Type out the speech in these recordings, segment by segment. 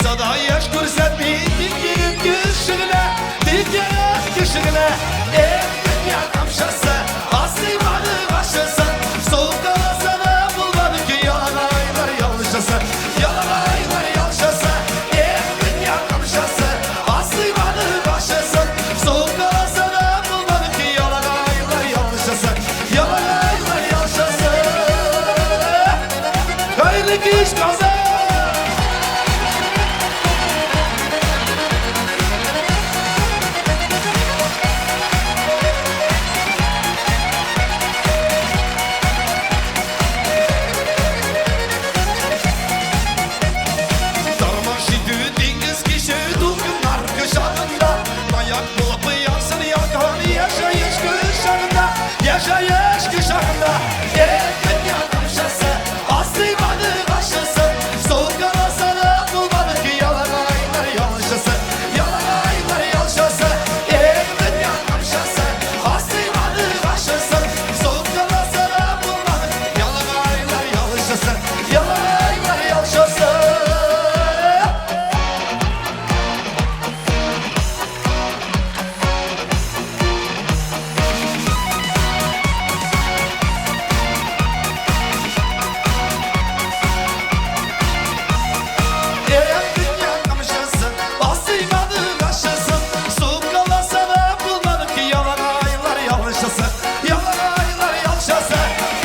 булса да яшь күрсәтми, тик егет кеше генә, тик егет кеше генә. Эх, дөнья тамшасы, асыймады башысы, Соңгы каласа да булмады ки ялагайлар ялгышасы, ялагайлар ялгышасы. Эх, дөнья тамшасы, асыймады башысы, Соңгы каласа да булмады ки ялагайлар ялгышасы, ялагайлар ялгышасы. Хәерле кич, Казан! Тормыш итү диңгез кичү дулкыннар кочагында, Маяк булып янсын ялкын яшәеш кочагында, яшәеш кочагында. Эх, дөнья тамчысы, асыймады башысы, Соңгы да булмады ки ялагайлар ялчысы, ялагайлар ялчысы. Эх, дөнья тамчысы, асыймады башысы, Соңгы да булмады ялагайлар ялчысы, ялагайлар ялчысы. Эх, дөнья тамчысы, асыймады башысы, Соңгыласа да булмады ки ялагайлар ялчысы, ялагайлар ялчысы.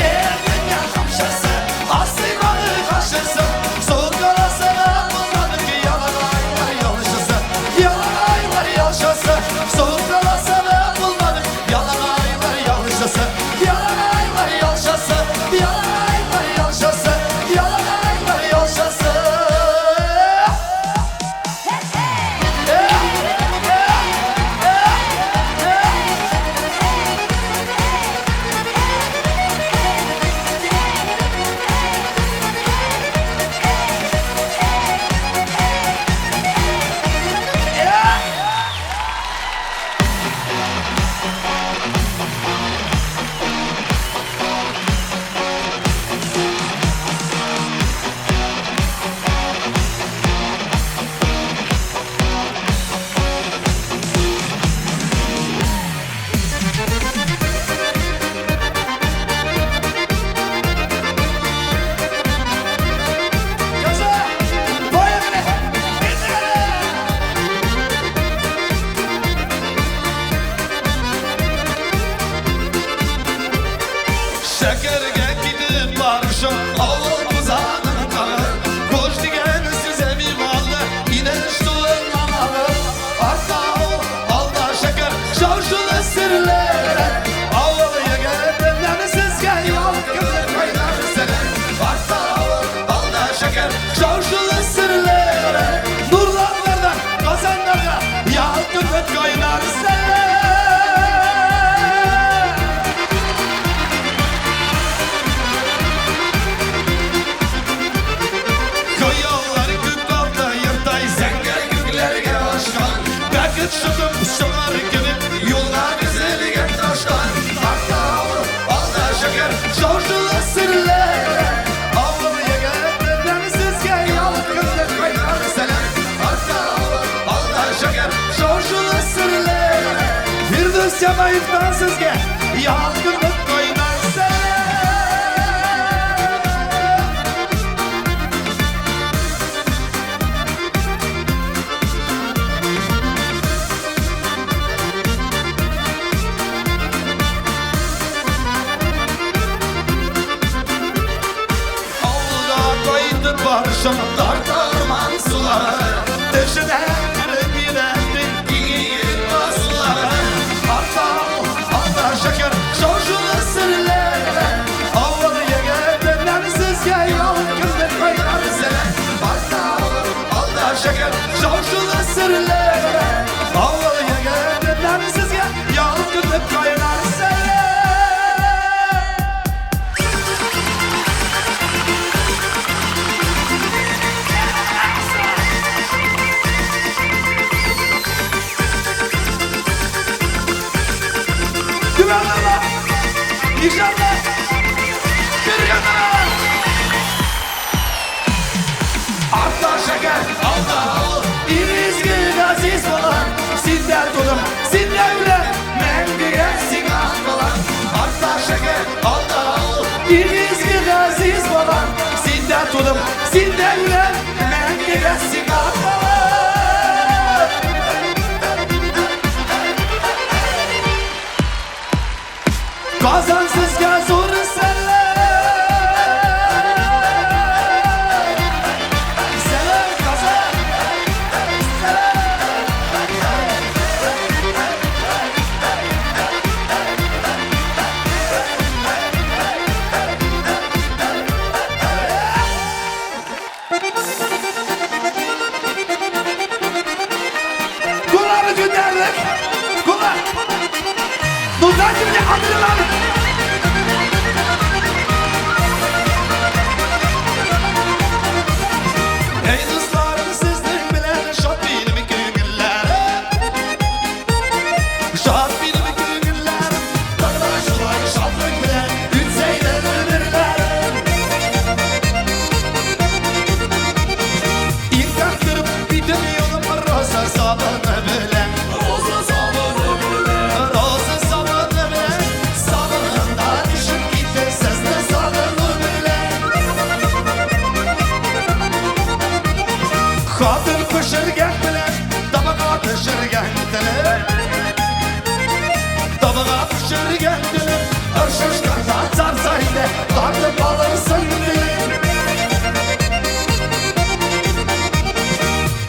Эх, дөнья тамчысы, асыймады башысы, Соңгыласа да булмады ки ялагайлар ялчысы, ялагайлар ялчысы. Соңгыласа да булмады ялагайлар ялчысы, ялагайлар ялчысы, ялагайлар ялчысы, ялагайлар ялчысы. Казан! Поехали! Шәкәргә китеп барышым, авыл тузанын кагып, Кош дигән сүз әби калды, инеш суыннан агып. Артта авыл, алда шәкәр, шау-шулы серләр. Авыл егетеннән сезгә ялкынлы кайнар сәлам. Артта авыл, алда шәкәр, шау-шулы серләр. Нурланлардан Казаннарга ялкынлы кайнар сәлам. Хыяллар күк алда ертай, зәңгәр күкләргә ашкан. Бәхет шытып чыгар кебек, юлга тезелгән таштан. Артта авыл, алда шәкәр, шау-шулы серләр. Авыл егетеннән сезгә ялкынлы кайнар сәлам. Артта авыл, алда шәкәр, шау-шулы серләр. Фирдүс Тямаевтан сезгә ялкынлы кайнар сәлам. Авылга кайтып барышым, тарта урман сулары. Төшенә кереп йөрәкнең киңәеп басулары. Артта авыл, алда шәкәр, шау-шулы серләр. Авыл егетеннән сезгә ялкынлы кайнар сәлам. Артта авыл, алда шәкәр, шау-шулы серләр. Авыл егетеннән сезгә ялкынлы кайнар сәлам. Güvenlerle, İnşallah, bir yana. Arta şeker, alda. Иң изге газиз балам, синдә тудым, синдә үләм, мәңгегә сиңа калам. Казан сезгә зур сәлам. Сәлам, Казан! Сәлам! Кулларны күтәрдек! Куллар! Ну дайте мне адреналин! Ey dostlarım, sizning bilan shod benim ko'ngillarim. Shod benim ko'ngillarim. Tog'lar shulay shodlik bilan o'tsaydi umrlarim. İlk bitim yolum rosa sabını bilen. Rosa sabını bilen. Rosa sabını bilen. Sabununda düşüp gitti sesli sabını bilen. Xatın pişirgen bilen, tabağa pişirgen dilim. Tabağa pişirgen dilim, ırşışqanda çarsaydı, tartıp alırsın dilim.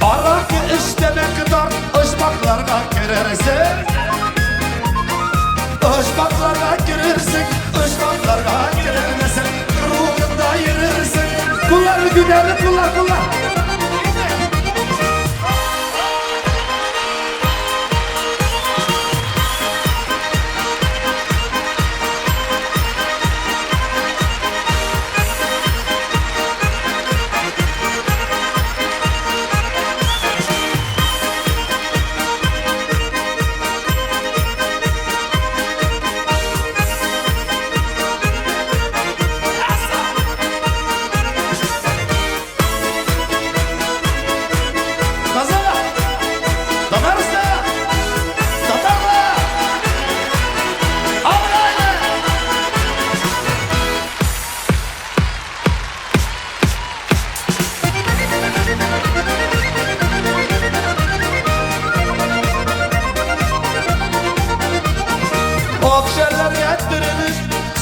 Arakı işlemek dar, ışmaklarga girersin. Işmaklarga girersin, ışmaklarga girermesin, ruhunda yürürsün. Kullarını güderli kullar kullar. Kazana! Tatarstan! Tatarlar! Algaylı! Okşarlar yatırılır,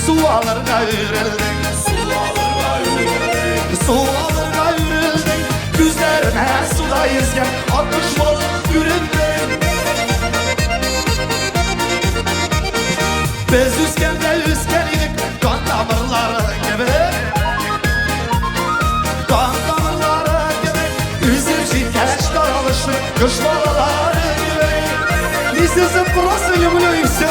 su alır gayrıldın. Su alır gayrıldın, güzlerine suda yüzgen, 60 olup yüründün. Biz üskende üsken idik, kan damarları gibi. Kan damarları gibi, üzüp şikeş daralıştık, kış balaları gibi. Sizi просто люблю и все.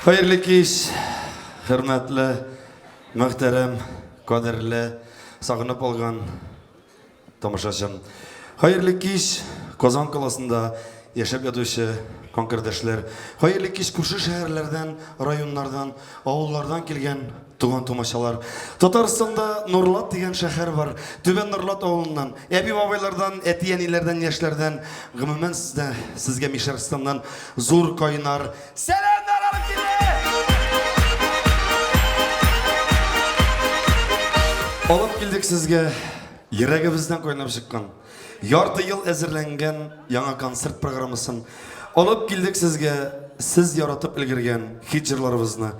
Хәерле кич, хөрмәтле, мөхтәрәм, кадерле, сагынып алган тамашачым. Хәерле кич, Казан каласында яшәп ятучы канкардәшләр. Хәерле кич, күрше шәһәрләрдән, районнардан, авыллардан килгән туган тумачалар. Татарстанда Нурлат дигән шәһәр бар. Түбән Нурлат авылыннан, әби-бабайлардан, әти-әниләрдән, яшьләрдән, гомумән сездә, сезгә Мишәрстаннан зур кайнар сәламнәр алып килә! Алып килдек сезгә йөрәгебездән кайнап чыккан, ярты ел әзерләнгән яңа концерт программасын. Алып килдек сезгә сез яратып өлгергән хит җырларыбызны.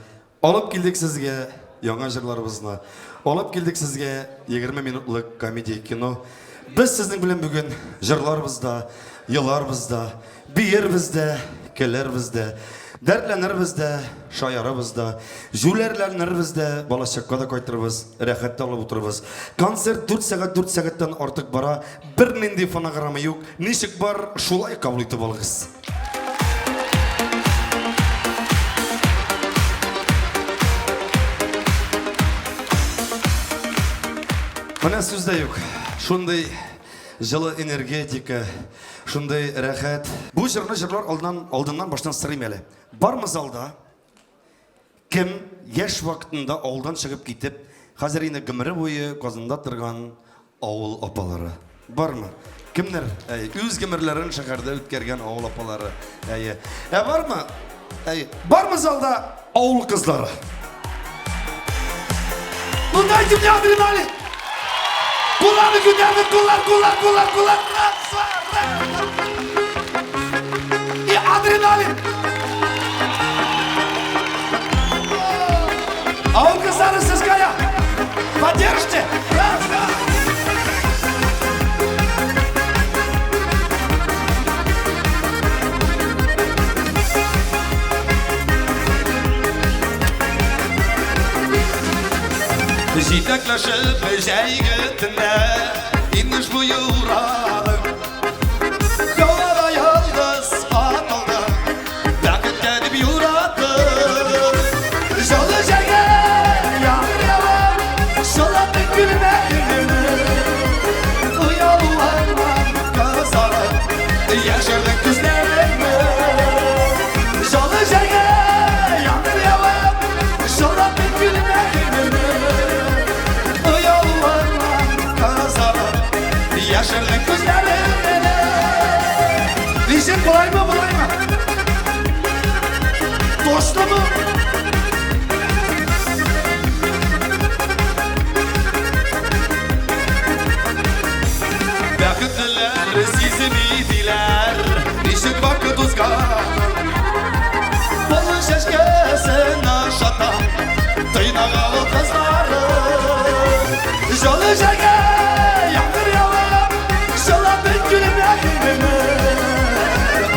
Алып килдек сезгә яңа җырларыбызны. Алып килдек сезгә 20 минутлык комедия кино. Без сезнең белән бүген җырларбыз да, еларбыз да, биербез дә, көләрбез дә, дәртләнербез дә, шаярырбыз да, җүләрләнербез дә, балачакка да кайтырбыз, рәхәт тә алып утырырбыз. Концерт 4 сәгать, 4 сәгатьтән артык бара. Бернинди фонограмма юк. Ничек бар, шулай кабул итеп алыгыз. Менә сүз дә юк. Шундый җылы энергетика, шундый рәхәт. Бу җырны җырлар алдыннан, алдыннан баштан сорыйм әле. Бармы залда кем яшь вакытында авылдан чыгып китеп, хәзер инде гомере буе Казанда торган авыл апалары? Бармы? Кемнәр? Әйе, үз гомерләрен шәһәрдә үткәргән авыл апалары. Әйе. Ә бармы? Әйе. Бармы залда авыл кызлары? Ну дайте мне адреналин! Кулларны күтәрдек, куллар, куллар, куллар, куллар. Раз, два, раз. И адреналин! Авыл кызлары сез кая? Поддержите! Раз, два. Җитәкләшеп җәйге төндә Инеш буе урадык. Һавада йолдыз атылды, Бәхеткә дип юрадык. Җылы җәйге яңгыр явып, Шылатып күлмәгеңне. Оялуыңнан кызарып, Яшердең күзләреңне. Җылы җәйге яңгыр явып, Шылатып күлмәгеңне. Оялуыңнан кызарып, Яшердең күзләреңне. Ничек, болаймы, болаймы? Тошлымы? Бәхетлеләр сизми диләр, ничек вакыт узган. Баллы чәчкәсен ашата, тыйнак авыл кызлары. Җылы җәйгә яңгыр явып, Шылатып күлмәгеңне.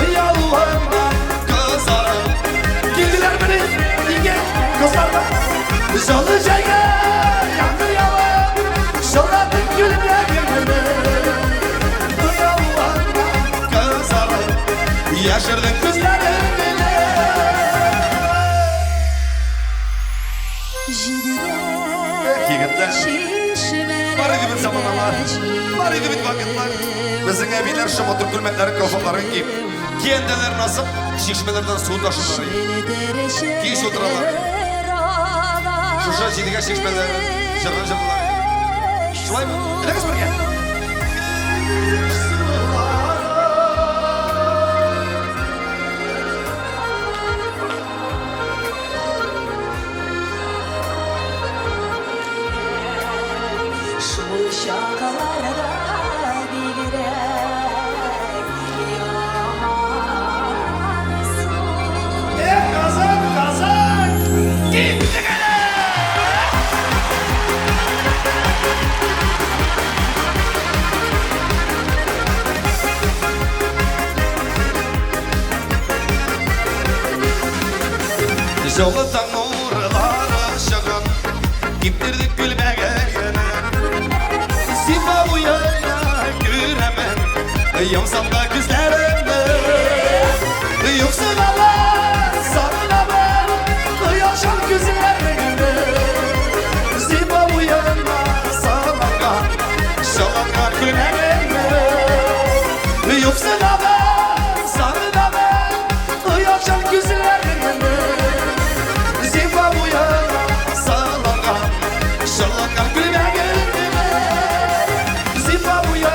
Оялуыңнан кызарып, Килделәр мени, егет, кызлар да. Җылы җәйгә яңгыр явып, Шылатып күлмәгеңне. Оялуыңнан кызарып, Яшердең күзләреңне. Эх, егетләр, бар иде бит заманалар, бар иде бит вакытлар. Безнең әбиләр шул матур күлмәкләрен, калфакларын киеп, киәндәләрен асып, чишмәләрдән су ташыйлар иде. Кич утыралар. Шушы җидегә чишмәләрен җырын җырлыйлар иде. Шулаймы? Әйдәгез бергә. Шул чакларда бигрәк ямансу. Эх, Казан, Казан! Киттек әле! Җылы таң нурлары чыгып, Киптердек күлмәгеңне. Зифа буена күрәмен, Йомсам да күзләремне. Юксынамын, сагынамын, Кояшым күзләреңне. Зифа буена салынган, Чыланган күлмәгеңне. Юксынамын, сагынамын, Оялчан күзләреңне. Зифа буена салынган, Чыланган күлмәгеңне. Зифа буена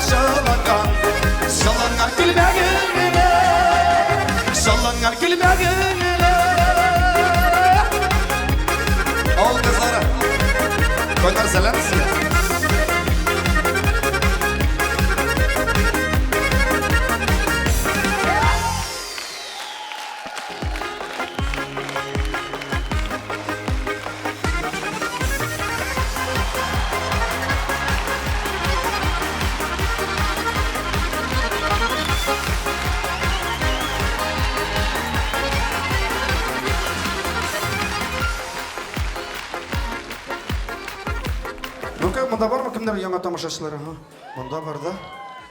чыланган, Чыланган күлмәгеңне. Чыланган күлмәгеңне. Авыл кызлары, кайнар сәлам сезгә. Ну-ка, монда бармы кемдер яңа тамашачылар? Ага. Монда бар да.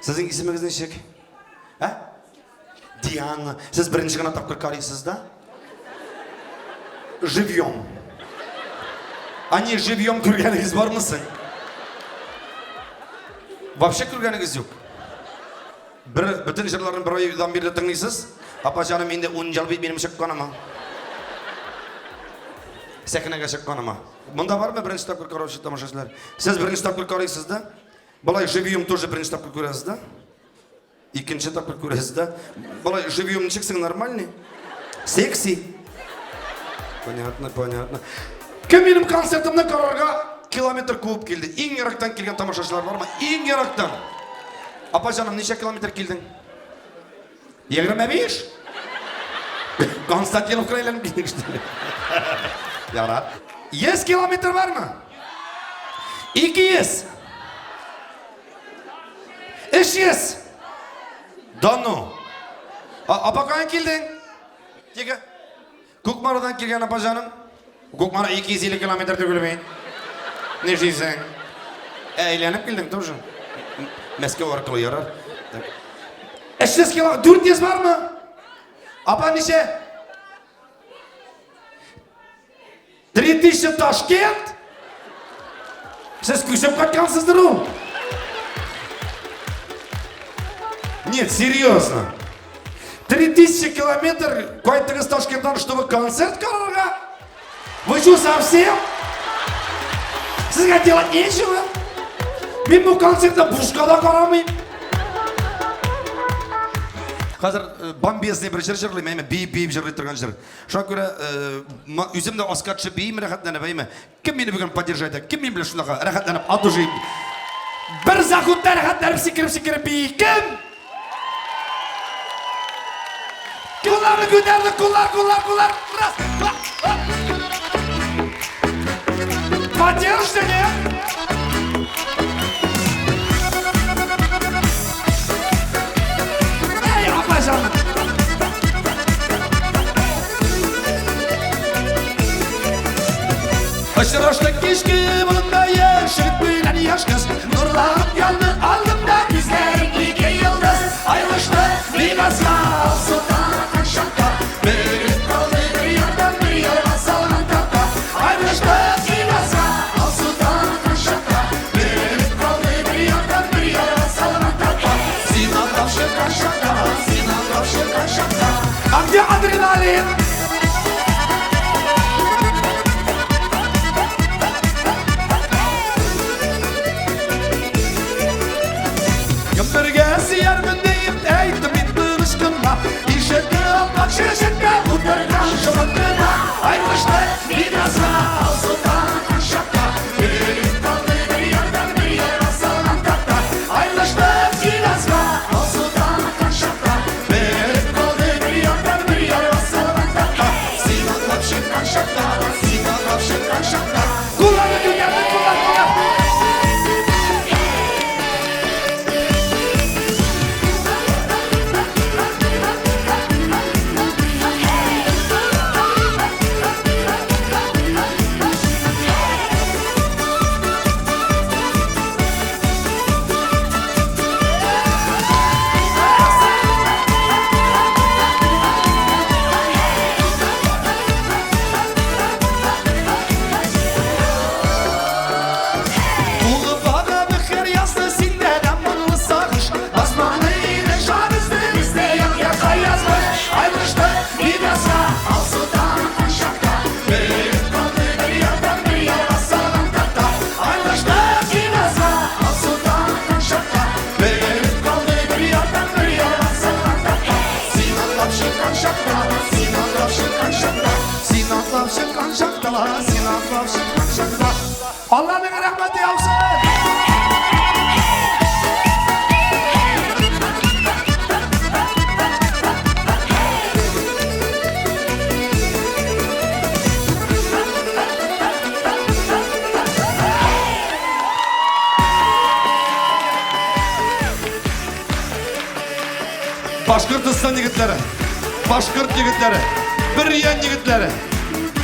Сезнең исемегез ничек? Ә? Диана. Сез беренче генә тапкыр карыйсыз да? Живьем. Они живьем күргәнегез бармы соң? Вообще күргәнегез юк. Бер бөтен җырларын бер айдан бирле тыңлыйсыз. Апа җаным, инде ун ел бит минем чыкканыма. Сәхнәгә чыкканыма. Монда бармы беренче тапкыр караучы тамашачылар? Сез беренче тапкыр карыйсыз да? Болай живьем тоже беренче тапкыр күрәсез да? Икенче тапкыр күрәсез да? Болай живьем ничек син нормальный? Секси? Понятно, понятно. Кем минем концертымны карарга километр куып килде? Иң ерактан килгән тамашачылар бармы? Иң ерактан. Апа җаным, ничә километр килдең? 25? Константиновка әйләнеп килдең что ли? Ярар. 100 километр бармы? 200. 300. Да ну. Апа каян килдең? Тиге. Кукмарадан килгән апа җаным. Кукмара 250 километр түгел бит. Нишлисең? Ә, әйләнеп килдең тоже. Мәскәү аркылы ярар. Так. 300 кило, 400 бармы? Апа ничә? 3000 Ташкент? Сез күчеп кайткансыздыр ул. Нет, серьезно. 3000 километр кайттыгыз Ташкенттан, чтобы концерт карарга? Вы что, совсем? Сезгә делать нечего? Мин бу концертны бушка да карамыйм. Хәзер э, бомбезный бер җыр җырлыйм, әйме, биеп-биеп җырлый торган җыр. Шуңа күрә э, үзем дә аска төшеп биим рәхәтләнеп, әйме. Кем мине бүген поддержать итә? Кем минем белән шундага рәхәтләнеп от души? Бер заходта рәхәтләнеп сикереп-сикереп бии. Кем? Кулларны күтәрдек, куллар, куллар, куллар. Раз, два, оп. Поддержите, нет? Эй, апа җаным. Очраштык кичке монда яшь егет белән яшь кыз. Нурланып янды алдымда күзләрең ике йолдыз. Аерылышты бик азга алсу таң чакта. Бер калды бер ярдан бер ярга салган такта. Аерылышты бик азга алсу таң чакта. Бер калды бер ярдан бер ярга салган такта. Син атлап чыккан чакта, син атлап чыккан чакта. А где адреналин? Кем бергә сөярмен диеп әйттем мин тыныч кына. Ишетте аппак чәчәккә утырган шомырт кына. Аерылыштык бик азга алсу таң чакта. Бер калды бер ярдан бер ярга салган такта. Аерылыштык бик азга алсу таң чакта. Бер калды бер ярдан бер ярга салган такта. Син атлап чыккан чакта, син атлап чыккан чакта. Кулларны күтәрдек, куллар, куллар. Улы бөхер язды синдә дә моңлы сагыш. Басманы иде жан үзде, бездә як-якка язмыш. Аерылыштык бик азга алсу таң чакта. Бер калды бер ярдан бер ярга салган такта. Аерылыштык бик азга алсу таң чакта. Бер калды бер ярдан бер ярга салган такта. Син атлап чыккан чакта, син атлап чыккан чакта. Син атлап чыккан чакта, син атлап чыккан чакта. Алланың рәхмәте яусын! Башкортостан егетләре, башкорт егетләре, Бөрьян егетләре,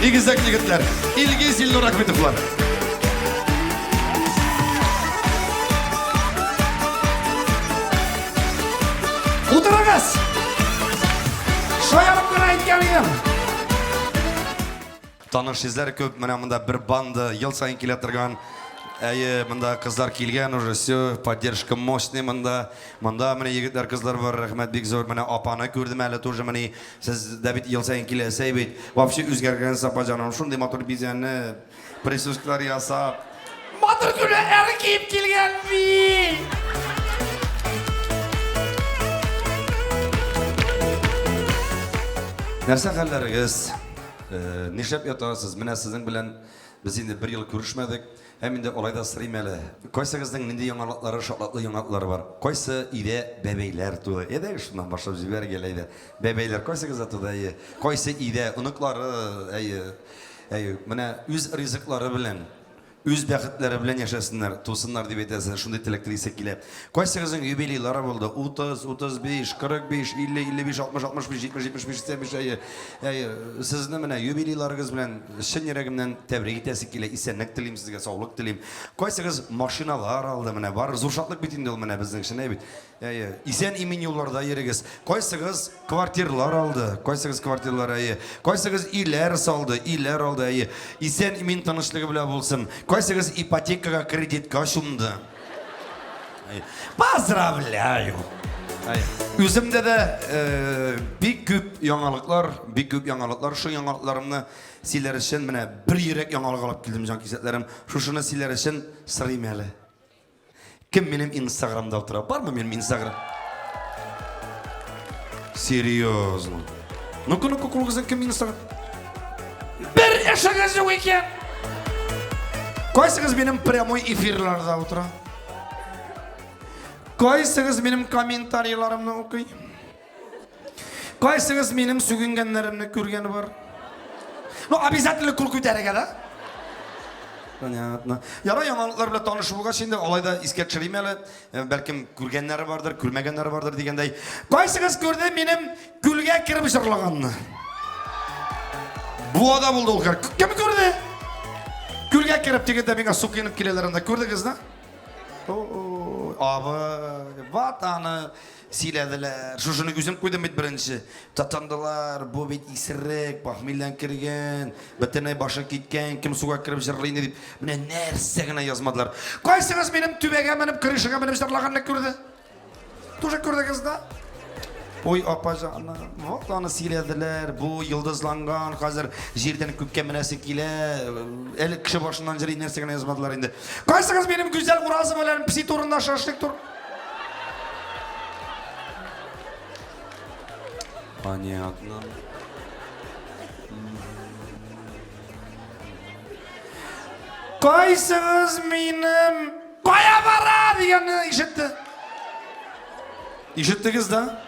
игезәк егетләр, Илгиз Илнур Ахметовлар. Утырыгыз! Шаярып кына әйткән идем. Таныш йөзләр күп, менә монда бер банда ел саен килә торган. Әйе, монда кызлар килгән уже, все, поддержка мощный монда. Монда менә егетләр, кызлар бар, рәхмәт бик зур. Менә апаны күрдем әле тоже менә. Сез дә бит ел саен киләсез бит. Вообще үзгәргәнсез, апа җаным. Шундый матур бизәнеп, прическалар ясап. Матур күлмәкләр киеп килгән бит. Нәрсә хәлләрегез? Э, нишләп ятасыз? Менә сезнең белән без инде бер ел күрешмәдек. Һәм инде алай да сорыйм әле. Кайсыгызның нинди яңалыклары, шатлыклы яңалыклары бар? Кайсы өйдә бәбәйләр туды? Әйдәгез шуннан башлап җибәрик әле, әйдә. Бәбәйләр кайсыгызда туды, әйе? Кайсы өйдә оныклары, әйе. Әйе, менә үз ризыклары белән, үз бәхетләре белән яшәсеннәр, тусыннар дип әйтәсе, шундый теләк телисе килә. Кайсыгызның юбилейлары булды? 30, 35, 45, 50, 55, 60, 65, 70, 75, 85, әйе. Әйе, сезне менә юбилейларыгыз белән чын йөрәгемнән тәбрик итәсе килә. Исәнлек телим сезгә, саулык телим. Кайсыгыз машиналар алды менә? Бар зур шатлык бит инде ул менә безнең өчен, әйе бит. Әйе, исән-имин юлларда йөрегез. Кайсыгыз квартирлар алды? Кайсыгыз квартирлар, әйе. Кайсыгыз өйләр салды, өйләр алды, әйе. Исән-имин тынычлыгы белән булсын. Кайсыгыз ипотекага, кредитка чумды? Әйе. Поздравляю! Әйе. Үземдә дә э, бик күп яңалыклар, бик күп яңалыклар. Шул яңалыкларымны сөйләр өчен менә бер йөрәк яңалык алып килдем, җанкисәкләрем. Шушыны сөйләр өчен сорыйм әле. Кем минем инстаграмда утыра? Бармы минем инстаграм? Серьезно. Ну-ка, ну-ка, кулыгыздан кем инстаграм? Бер эшегез юк икән. Кайсыгыз минем прямой эфирларда утыра? Кайсыгыз минем комментарийларымны укый? Кайсыгыз минем сүгенгәннәремне күргәне бар? Ну, обязательно кул күтәрергә, да? Понятно. Ярай, яңалыклар белән таныш булгач инде, алай да искә төшерим әле. Э, бәлкем күргәннәре бардыр, күрмәгәннәре бардыр дигәндәй. Кайсыгыз күрде минем күлгә кереп җырлаганны? Буада булды ул. Кем күрде? Күлгә кереп дигәндә миңа су коенып киләләр анда. Күрдегез, да? Ой, абый, ват аны Сөйләделәр. Шушыны үзем куйдым бит беренче. Тотындылар, бу бит исерек, похмельдән кергән, бөтенләй башы киткән, кем суга кереп җырлый инде дип. Менә нәрсә генә язмадылар. Кайсыгыз минем түбәгә менеп, крышага менеп җырлаганны күрде? Тоже күрдегез да? Ой, апа җаным, вот аны сөйләделәр, бу йолдызланган, хәзер җирдән күккә менәсе килә. Әле кеше башыннан җырлый, нәрсә генә язмадылар инде. Кайсыгыз минем Гүзәл Уразова белән песи турында шашлык тур Понятно. Кайсыгыз минем кая бара дигәнне ишетте? Ишеттегез да?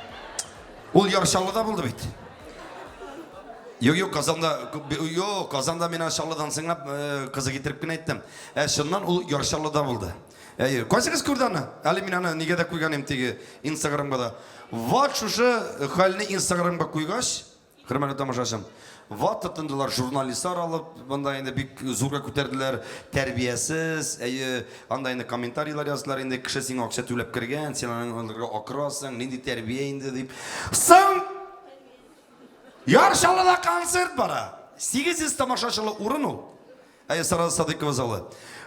Ул Яр Чаллыда булды бит. Юк, юк, Казанда, юк, Казанда мин Чаллыдан сыңлап э, кызы китереп кенә әйттем. Ә чыннан ул Яр Чаллыда булды. Әйе, кайсыгыз күрде аны? Әле мин аны нигә дә куйган идем теге Инстаграмга да. Вот шушы хәлне Инстаграмга куйгач, хөрмәтле тамашачым, вот тотындылар журналистлар алып, монда инде бик зурга күтәрделәр, тәрбиясез, әйе, анда инде комментарийлар яздылар инде, кеше сиңа акча түләп кергән, син аның аларга акырасың, нинди тәрбия инде дип. Соң Яр Чаллыда концерт бара. 800 тамашачылы урын ул. Әйе, Сара Садыкова залы.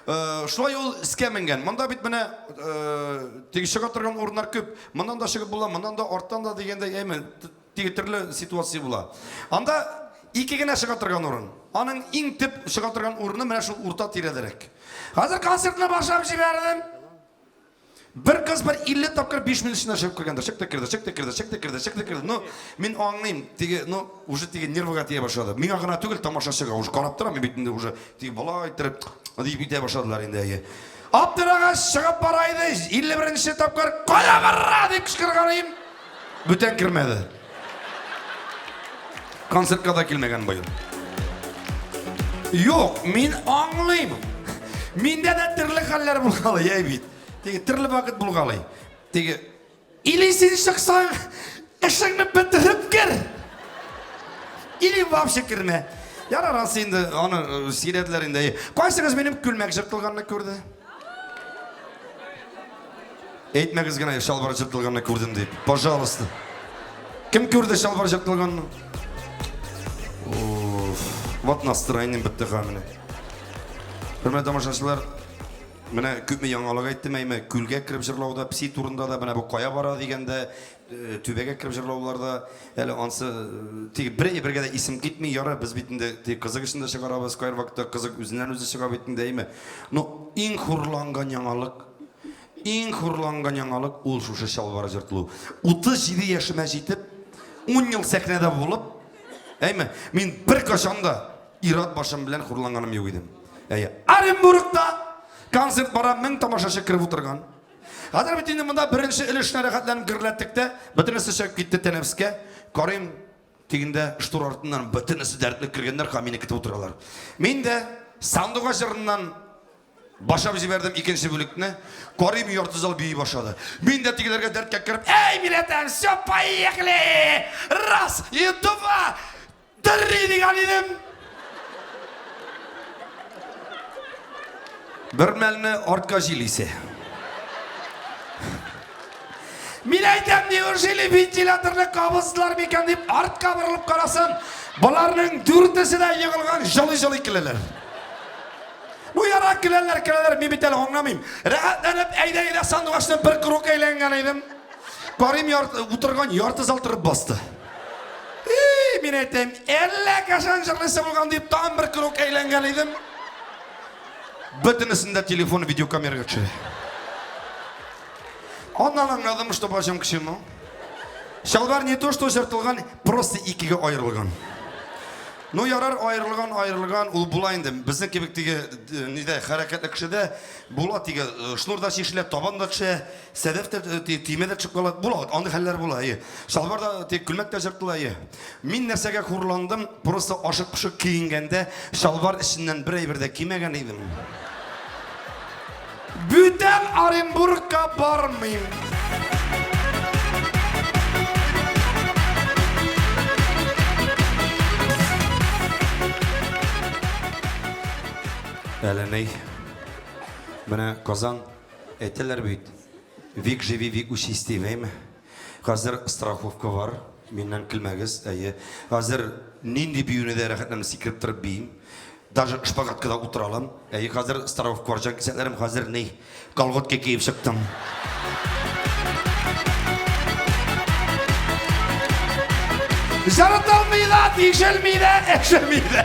Э, шулай ул өскә менгән. Монда бит менә э, теге чыга торган урыннар күп. Моннан да чыгып була, моннан да, арттан да дигәндәй, әйме, теге төрле ситуация була. Анда ике генә чыга торган урын. Аның иң төп чыга торган урыны менә шул урта тирәдәрәк. Хәзер концертны башлап җибәрдем. Бер кыз бер 50 тапкыр 5 минут эчендә чыгып кергәндер. Чыкты керде, чыкты керде, чыкты керде, чыкты керде. Ну, мин аңлыйм, теге, ну, уже теге нервыга тия башлады. Миңа гына түгел, тамашачыга уже карап торам, мин бит инде уже теге болай иттереп дип итә башладылар инде. Әйе. Аптырагач чыгып бара иде, 51 тапкыр кая бара дип кычкырган идем. Бүтән кермәде. Концертка да килмәгән быел. Юк, мин аңлыйм. Миндә дә төрле хәлләр булгалый, әй бит. Теге төрле вакыт булгалый. Теге или син чыксаң, эшеңне бетереп кер. Или вообще кермә. Ярар, ансы инде аны э, сөйләделәр инде. Кайсыгыз минем күлмәк жыртылганны күрде? Әйтмәгез генә, чалбар җыртылганны күрдем дип. Пожалуйста. Кем күрде чалбар җыртылганны? Уф, вот настроением бетте ха менә. Хөрмәтле тамашачылар, Менә күпме яңалык әйттем, әйме, күлгә кереп җырлауда, пси турында да, менә бу кая бара дигәндә, түбәгә кереп җырлауларда, әле ансы теге бер әйбергә дә исем китми, ярар, без бит инде теге кызык өчен дә чыгарабыз, кайбер вакытта кызык үзеннән үзе чыга бит инде, әйме. Но иң хурланган яңалык, иң хурланган яңалык ул шушы чалбар җыртылу. 37 яшемә җитеп, 10 ел сәхнәдә булып, әйме, мин беркайчан да Ир-ат башым белән хурланганым юк иде. Әйе. Оренбургта концерт бара, 1000 тамашачы кереп утырган. Хәзер бит инде монда беренче өлешне рәхәтләнеп гөрләттек тә, бөтенесе чыгып китте тәнәфескә. Карыйм, тегендә штор артыннан бөтенесе дәртле кергәннәр һәм мине көтеп утыралар. Мин дә Сандугач җырыннан башлап җибәрдем икенче бүлекне. Карыйм, ярты зал бии башлады. Мин дә тегеләргә дәрткә кереп, Эй, мин все, поехали! Раз и два, три дигән идем. Бер мәлне артка җил исә. Мин әйтәм, неужели вентиляторны кабыздылар микән дип артка борылып карасам, боларның дүртесе дә егылган, җылый-җылый көләләр. Бу яра көләләр, көләләр, мин бит әле аңламыйм. Рәхәтләнеп, әйдә, әйдә, сандугачны бер круг әйләнгән идем. Карыйм, утырган ярты зал торып басты. И, мин әйтәм, әллә кашан җырлыйсы булган дип тагын бер круг әйләнгән идем. Бөтенесен дә телефон видеокамерага төшерә. Аннан аңладым, что почем к чему. Чалбар не то, что жыртылган, просто икегә аерылган. Ну, ярар, аерылган, аерылган, ул була инде. Безнең кебек теге, нидә, хәрәкәтле кешедә була теге, шнур да чишелә, табан да төшә, сәдәф тә, төймә дә төшеп кала. Була, андый хәлләр була, әйе. Чалбар да, теге күлмәк тә жыртыла, әйе. Мин нәрсәгә хурландым, просто ашык-пошык киенгәндә, чалбар эченнән бер әйбер дә кимәгән идем. Бүтән Оренбургка бармыйм. Әле ни? Менә Казан әйтәләр бит. Вик живи, вик учись дип, әйме? Хәзер страховка бар. Миннән көлмәгез, әйе. Хәзер нинди биюне дә рәхәтләнеп сикереп торып биим. Даже шпагатка да утыра алам. Әйе, хәзер страховка бар, җанкисәкләрем, хәзер ни? Колготки киеп чыктым. Жаратылмый да, тишелми дә, эшелми дә.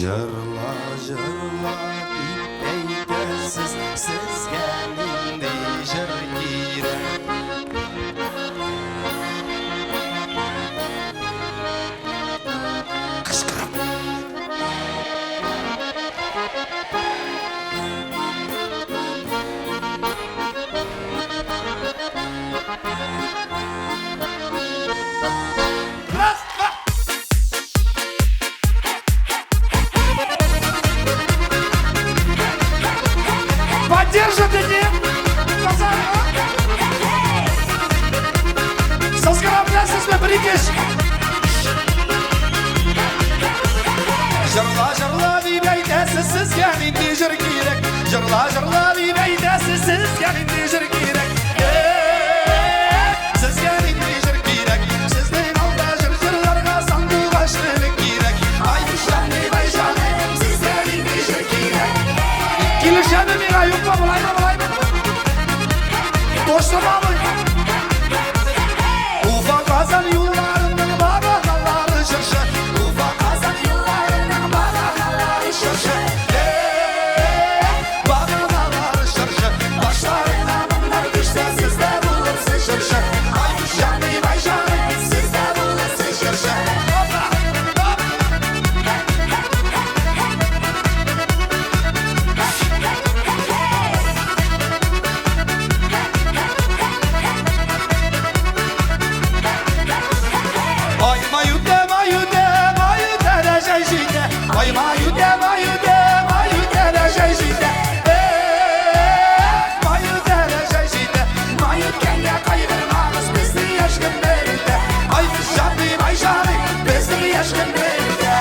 Җырла, җырла дип әйтәсез, сезгә нинди җыр кирәк? Кычкырып. Раз, два. Поддержите, нет? Казан, а? Сызгыра беләсезме, бер ике өч. Җырла, җырла дип әйтәсез, сезгә нинди җыр кирәк? Җырла, җырла дип әйтәсез, сезгә нинди җыр кирәк? Сезгә нинди җыр кирәк? Сезнең алда җыр җырларга сандугач теле кирәк. Ай, җаным, ай, җаным, сезгә нинди җыр кирәк? Килешәме миңа, юкмы, болаймы, болаймы? Точно мы? Уфа Казан юлларының баганалары чыршы. Уфа Казан юлларының баганалары чыршы. Баганалары чыршы. Башларына моңнар төшсә, сез дә булырсыз җырчы. Ай, җаным, ай, җаным, сез дә булырсыз җырчы. Опа, оп. Ай, маюдә, маюдә, маюдә дә җәй җитә. Ай, маюдә, маюдә, маюдә дә җәй җитә. Эх, маюдә дә җәй җитә. Май үткәнгә кайгырмагыз, безнең яшь көннәр үтә. Ай, җаным, ай, җаным, безнең яшь көннәр үтә.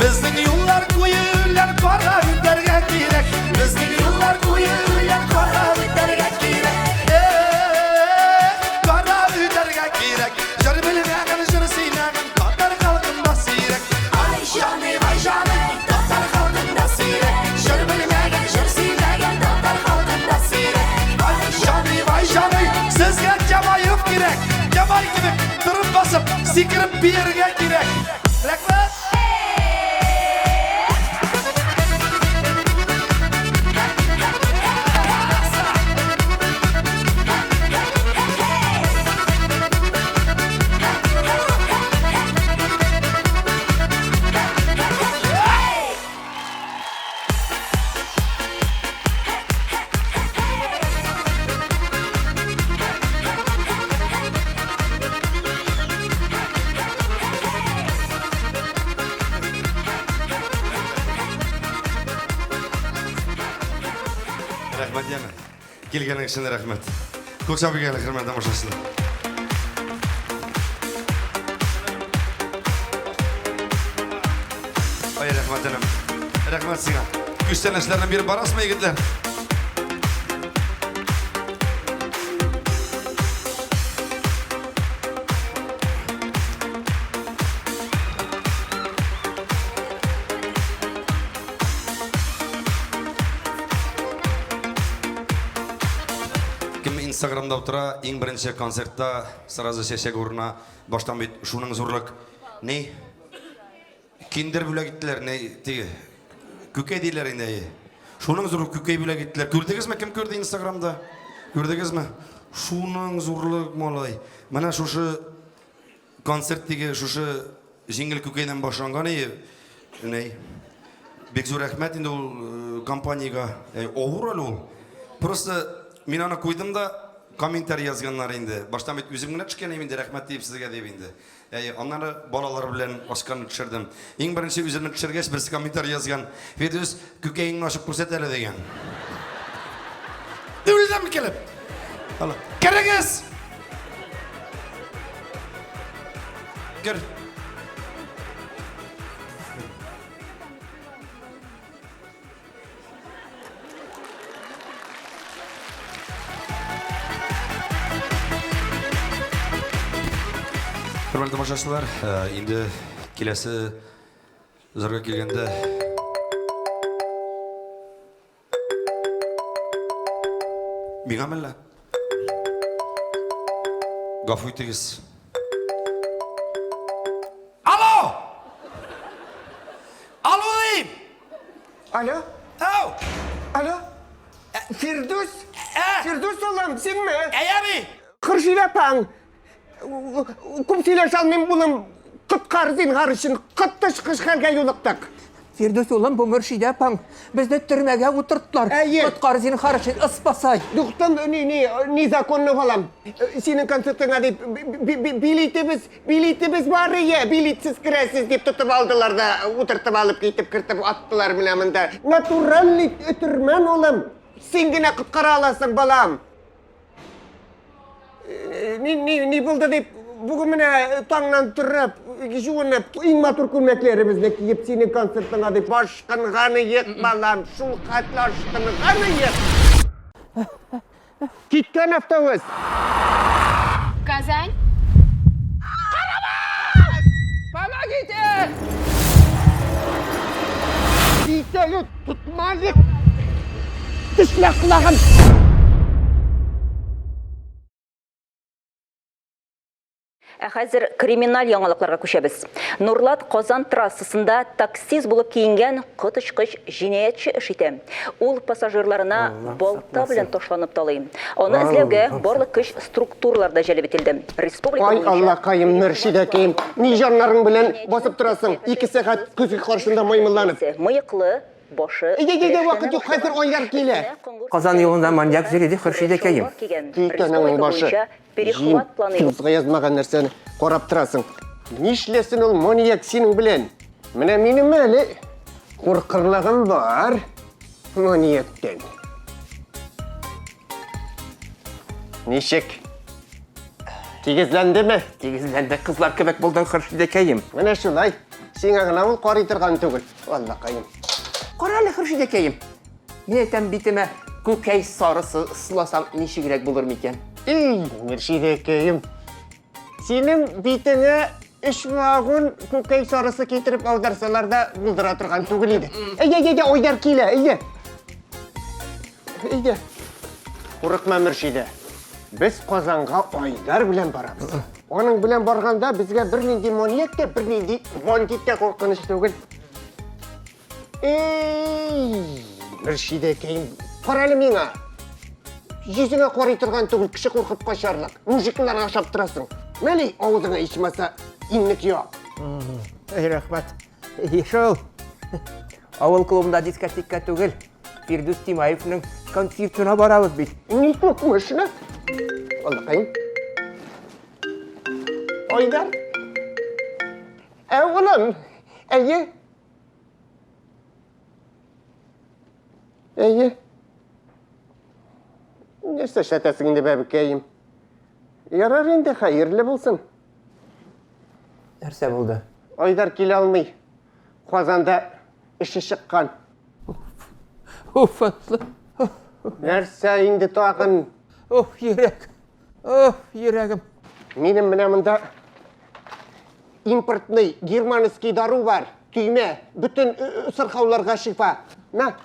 Безнең юллар куе үлән кара үтәргә кирәк. Безнең юллар куе үлән кара бабай кебек торып басып, сикереп биергә кирәк. Рәхмәт! Рәхмәт, яме. Килгәнең өчен рәхмәт. Күп сау биргән хөрмәтле тамашачылар. Ай, рәхмәт, энем. Рәхмәт сиңа. Күчтәнәчләрне биреп барасызмы, егетләр? Кем Инстаграмда утыра, иң беренче концертта сразу чәчәк урына баштан бит шуның зурлык. Ни? Киндер бүләк иттеләр, ни теге. Күкәй диләр инде. әйе. Шуның зурлык күкәй бүләк иттеләр. Күрдегезме? Кем күрде Инстаграмда? Күрдегезме? Шуның зурлык малай. Менә шушы Концерт теге шушы җиңел күкәйдән башланган и ни. Бик зур рәхмәт инде ул э, компаниягә. Э, авыр әле ул. Просто мин аны куйдым да комментарий язганнар инде. Баштан бит үзем генә төшкән инде, рәхмәт диеп сезгә дип инде. Әй, аннары балалар белән ачканны төшердем. Иң беренче үземне төшергәч, берсе комментарий язган. Фирдүс, күкәеңне ачып күрсәт әле дигән. Үлдем килеп. Алла. Керегез! Кер. Хөрмәтле тамашачылар, э, инде киләсе җырга килгәндә Миңа мәллә? Гафу итегез. Алло! Алло дим! Алло? Ау! Алло? Фирдүс? Ә? Фирдүс улым, синме? Әй, әби! Хөршид апаң. Күп сөйләшә алмыйм, улым. Коткар зинһар өчен, коточкыч хәлгә юлыктык. Фирдүс улым, бу Мөршидә апаң. Безне төрмәгә утырттылар. Әйе. Коткар зинһар өчен, ыспасай. Дуктым, ни, ни, незаконно балам. Синең концертыңа дип билетебез, билетебез бар ие, билетсез керәсез дип тотып алдылар да, утыртып алып китеп кертеп аттылар менә монда. Натуральный өтермән, улым. Син генә коткара аласың, балам. Ни, ни, ни булды дип, бүген менә таңнан торып, жуынып, иң матур күлмәкләребезне киеп, синең концертыңа дип ашкынган идек, балам, шул хәтле ашкынган идек. Киткән автобус. Казань. Помогите! Китәле, тотмалык. Тешлә колагын. Ә хәзер криминаль яңалыкларга күчәбез. Нурлат Казан трассасында таксист булып киенгән коточкыч җинаятьче эш итә. Ул пассажирларына балта белән ташланып талый. Аны эзләүгә барлык көч структуралар да җәлеп ителде. Республика Ай, буенча Аллакаем, Мөршидәкәем, ни җаннарың белән басып торасың? Ике сәгать көзге каршында маймылланып. Мыеклы, башы Әйдә, әйдә, вакыт юк, хәзер айлар килә. Казан юлында маньяк йөри, ди Хөршидәкәем. Китәнең башы. Җим, тузга язмаган нәрсәне карап торасың. Нишләсен ул маньяк синең белән? Менә минем әле куркырлыгым бар маньяктан. Ничек? Тигезләндеме? Тигезләнде, кызлар кебек булдың, Хөршидәкәем. Менә шулай. Сиңа гына ул карый торган түгел. Аллакаем. Кара әле, Хөршидәкәем. Мин әйтәм битемә күкәй сарысы сыласам ничегрәк булыр микән? Эй, Мөршидәкәем. Синең битеңә өч вагон күкәй сарысы китереп аударсалар да булдыра торган түгел иде. Әйдә, әйдә, Айдар килә, әйдә. Әйдә. Курыкма, Мөршидә. Без Казанга Айдар белән барабыз. Аның белән барганда безгә бернинди маньяк та, бернинди бандит та куркыныч түгел. Эй, Мөршидәкәем, карале миңа. Йөзеңә карый торган түгел, кеше куркып качарлык. Мужикларга ошап торасың. Мәли, авызыңа ичмаса иннек яп. Эй, рәхмәт. Шул. Авыл клубында дискотека түгел. Фирдүс Тимаевның концертына барабыз бит. Ни тукмышны? Аллакаем. Айдар. Ә, улым, әйе. Әйе. Нәрсә эшләтәсең инде, бәбекәем? Ярар инде, хәерле булсын. Нәрсә булды? Айдар килә алмый. Казанда эше чыккан. Уф, Аслы. Нәрсә инде тагын? Уф, йөрәк. Уф, йөрәгем. Минем менә монда импортный германский дару бар. Төймә. Бөтен сырхауларга шифа. На.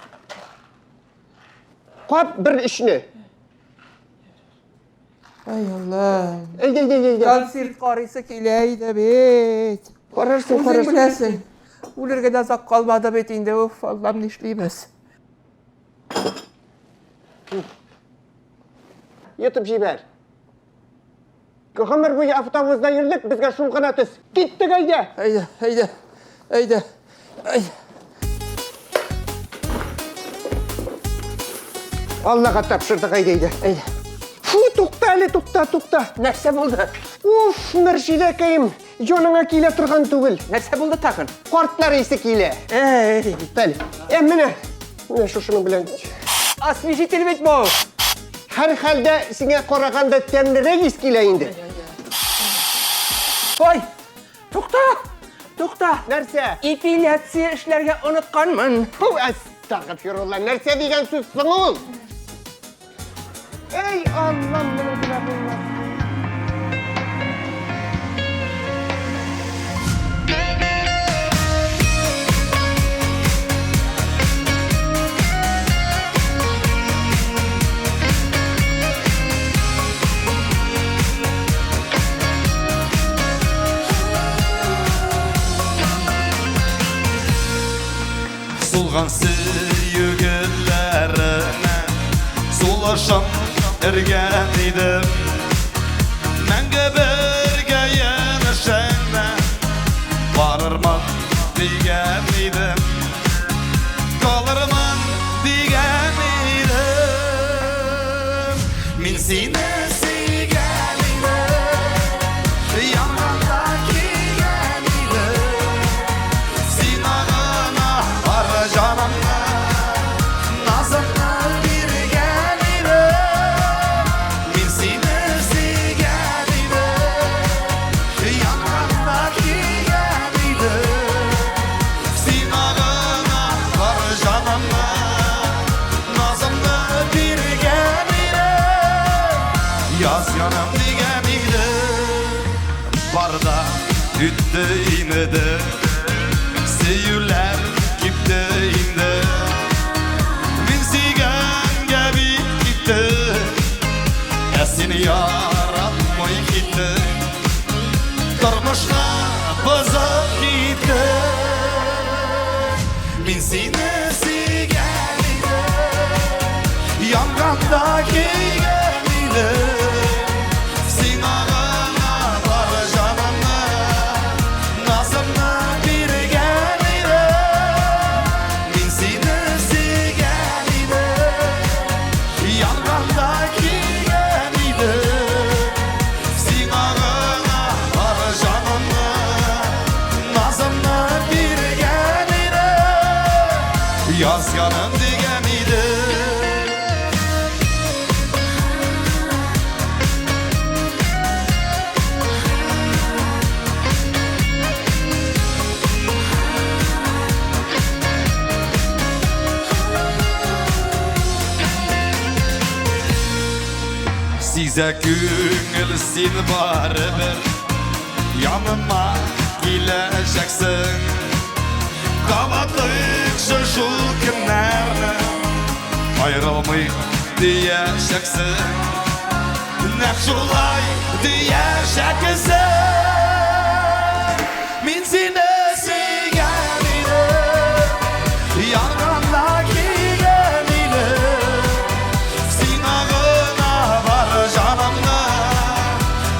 Кап бер эшне. Ай, Аллам. Әйдә, әйдә, әйдә. Концерт карыйсы килә иде бит. Карарсың, Үзең карарсың. беләсең. Үлергә дә озак калмады бит инде. Уф, Аллам, нишлибез? Йотып җибәр. Гомер буе автобуста йөрдек, безгә шул гына төс. Киттек әйдә. Әйдә, әйдә, әйдә. Әй. Аллага тапшырдык, әйдә, әйдә. Әйдә. Фу, тукта әле, тукта, тукта. Нәрсә булды? Уф, Мөршидәкәем, җаныңа килә торган түгел. Нәрсә булды тагын? Картлар исе килә. Әй. Тукта әле. Ә менә, менә шушының белән. Освежитель бит бу. Һәр хәлдә сиңа караганда тәмлерәк ис килә инде. Ой, тукта, тукта. Нәрсә? Эпиляция эшләргә онытканмын. Фу, әстәгъфирулла, нәрсә дигән сүз соң ул? Эй, Аллам, моның белән булмас. Сулган сөю гөлләренә Сулышым өргән идем Мәңге бергә янәшәңдә Барырмын дигән идем Калырмын дигән идем Мин сине сөйгән идем Янганда килгән идем Сиңа гына бар җанымны Назымны биргән идем Мин сине сөйгән идем Янганда килгән идем Сиңа гына бар җанымны Назымны биргән идем Яз янам дигән идем Барда үтте инде Сөюләр кипте инде Мин сөйгәнгә бит китте Ә син яратмый киттең Тормышны бозып киттең Мин сине сөйгән идем Янганда көйгән идем Сиңа гына бар җанымны Назымны биргән идем Мин сине сөйгән идем Янганда көйгән идем Сиңа гына бар җанымны Назымны биргән идем Яз яным дигән идем Сизә күңел син барыбер Яныма киләчәксең Кабатлыйкчы шул көннәрне Аерылмыйк диячәксең Нәкъ шулай диячәксең. Мин сине сөйгән идем, янганда килгән идем. Сиңа гына бар җанымны,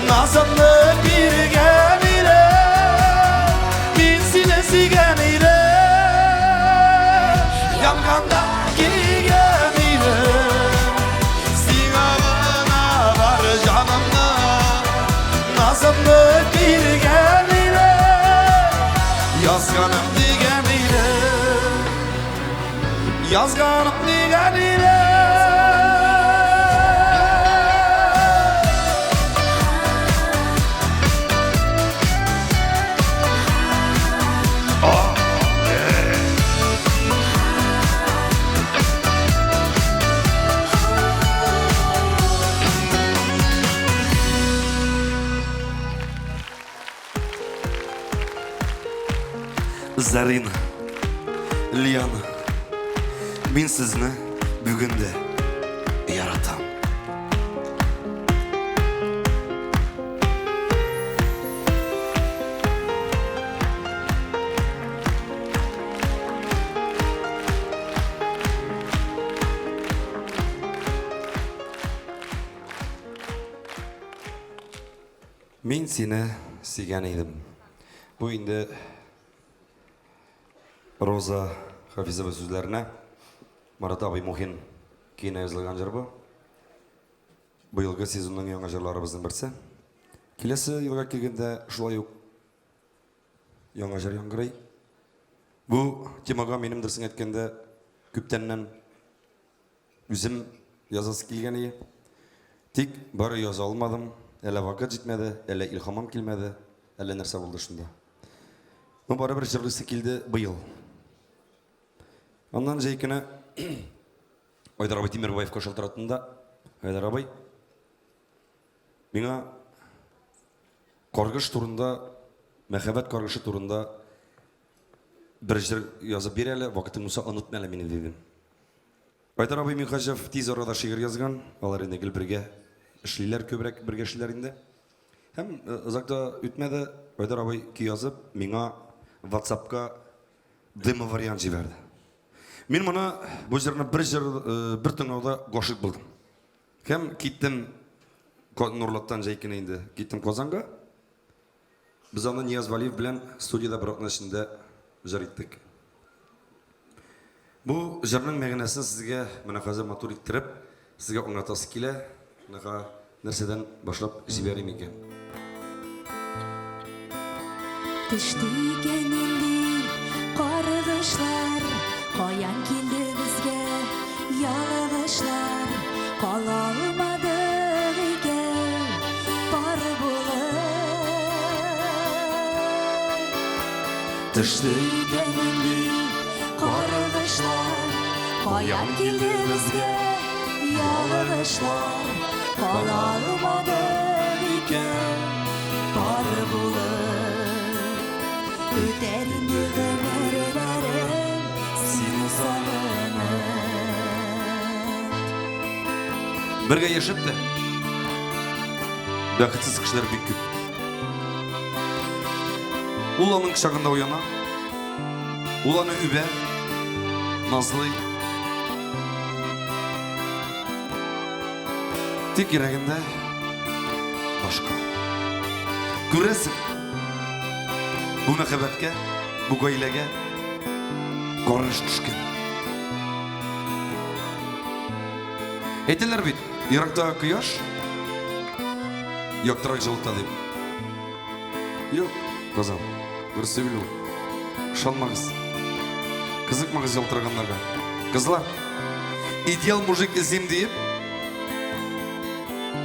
назымны биргән идем. Мин сине сөйгән идем, янганда килгән идем. Сиңа гына бар җанымны, назымны биргән идем. Язганым дигән идем, язганым дигән идем. Зарина, Лиана, мин сезне бүген дә яратам. Мин сине сөйгән идем. Бу инде Роза Хафизова сүзләренә Марат абый Мухин көенә язылган җыр бу. Быелгы сезонның яңа җырларыбызның берсе. Киләсе елга килгәндә шулай ук яңа җыр яңгырый. Бу темага минем дөресен әйткәндә күптәннән үзем язасы килгән иде. Тик бары яза алмадым. Әллә вакыт җитмәде, әллә илһамым килмәде, әллә нәрсә булды шунда. Ну, барыбер җырлыйсы килде быел. Аннан җәй көне Айдар абый Тимербаевка шалтыраттым да, Айдар абый, миңа каргыш турында, мәхәббәт каргышы турында бер җыр язып бир әле, вакытың булса онытма әле мине, дидем. Айдар абый Минһаҗев тиз арада шигырь язган. Алар инде гел бергә эшлиләр, күбрәк бергә эшлиләр инде. Һәм озак та үтмәде, Айдар абый көй язып, миңа WhatsApp-ка демо вариант җибәрде. Мин моны, бу җырны бер җыр, бер тыңлауда гашыйк булдым. Һәм киттем Нурлаттан җәй көне инде киттем Казанга. Без аны Нияз Вәлиев белән студиядә бер атна эчендә җыр иттек. Бу җырның мәгънәсен сезгә менә хәзер матур иттереп, сезгә аңлатасы килә. Менә нәрсәдән башлап җибәрим икән. Төште икән нинди каргышлар, каян килде безгә ялгышлар, кала алмадык икән пар булып. Төште Икән нинди каргышлар, каян килде безгә ялгышлар, кала алмадык икән пар булып. Үтәр инде гомерләрем сине сагынып. Бергә яшәп тә бәхетсез кешеләр бик күп. Ул аның кочагында уяна. Ул аны үбә, назлый. Тик йөрәгендә башка. Күрәсең, бу мәхәббәткә, бу гаиләгә карыш төшкән. Әйтәләр бит, ерактагы кояш яктырак җылыта дип. Юк, Казан, дөрес түгел ул. Ышанмагыз. Кызыкмагыз ялтыраганнарга. Кызлар, идеал мужик эзлим диеп,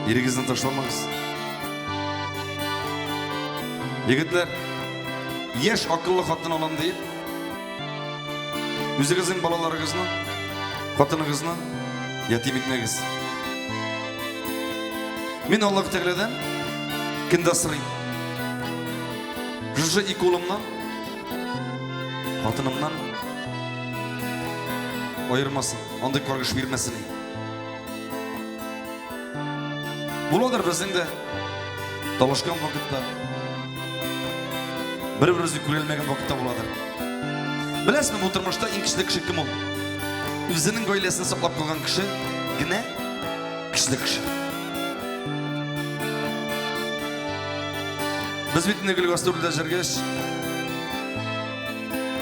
ирегезне ташламагыз. Егетләр, яшь акыллы хатын алам диеп, үзегезнең балаларыгызны, хатыныгызны ятим итмәгез. Мин Аллаһ Тәгаләдән көн дә сорыйм. Шушы ике улымнан, хатынымнан аермасын, андый каргыш бирмәсен. Буладыр безнең дә талашкан вакытта. Бер-беребезне күрәлмәгән вакытта буладыр. Беләсезме, бу тормышта иң көчле кеше кем ул? Үзенең гаиләсен саклап калган кеше генә көчле кеше. Без бит инде гел гастрольдә йөргәч,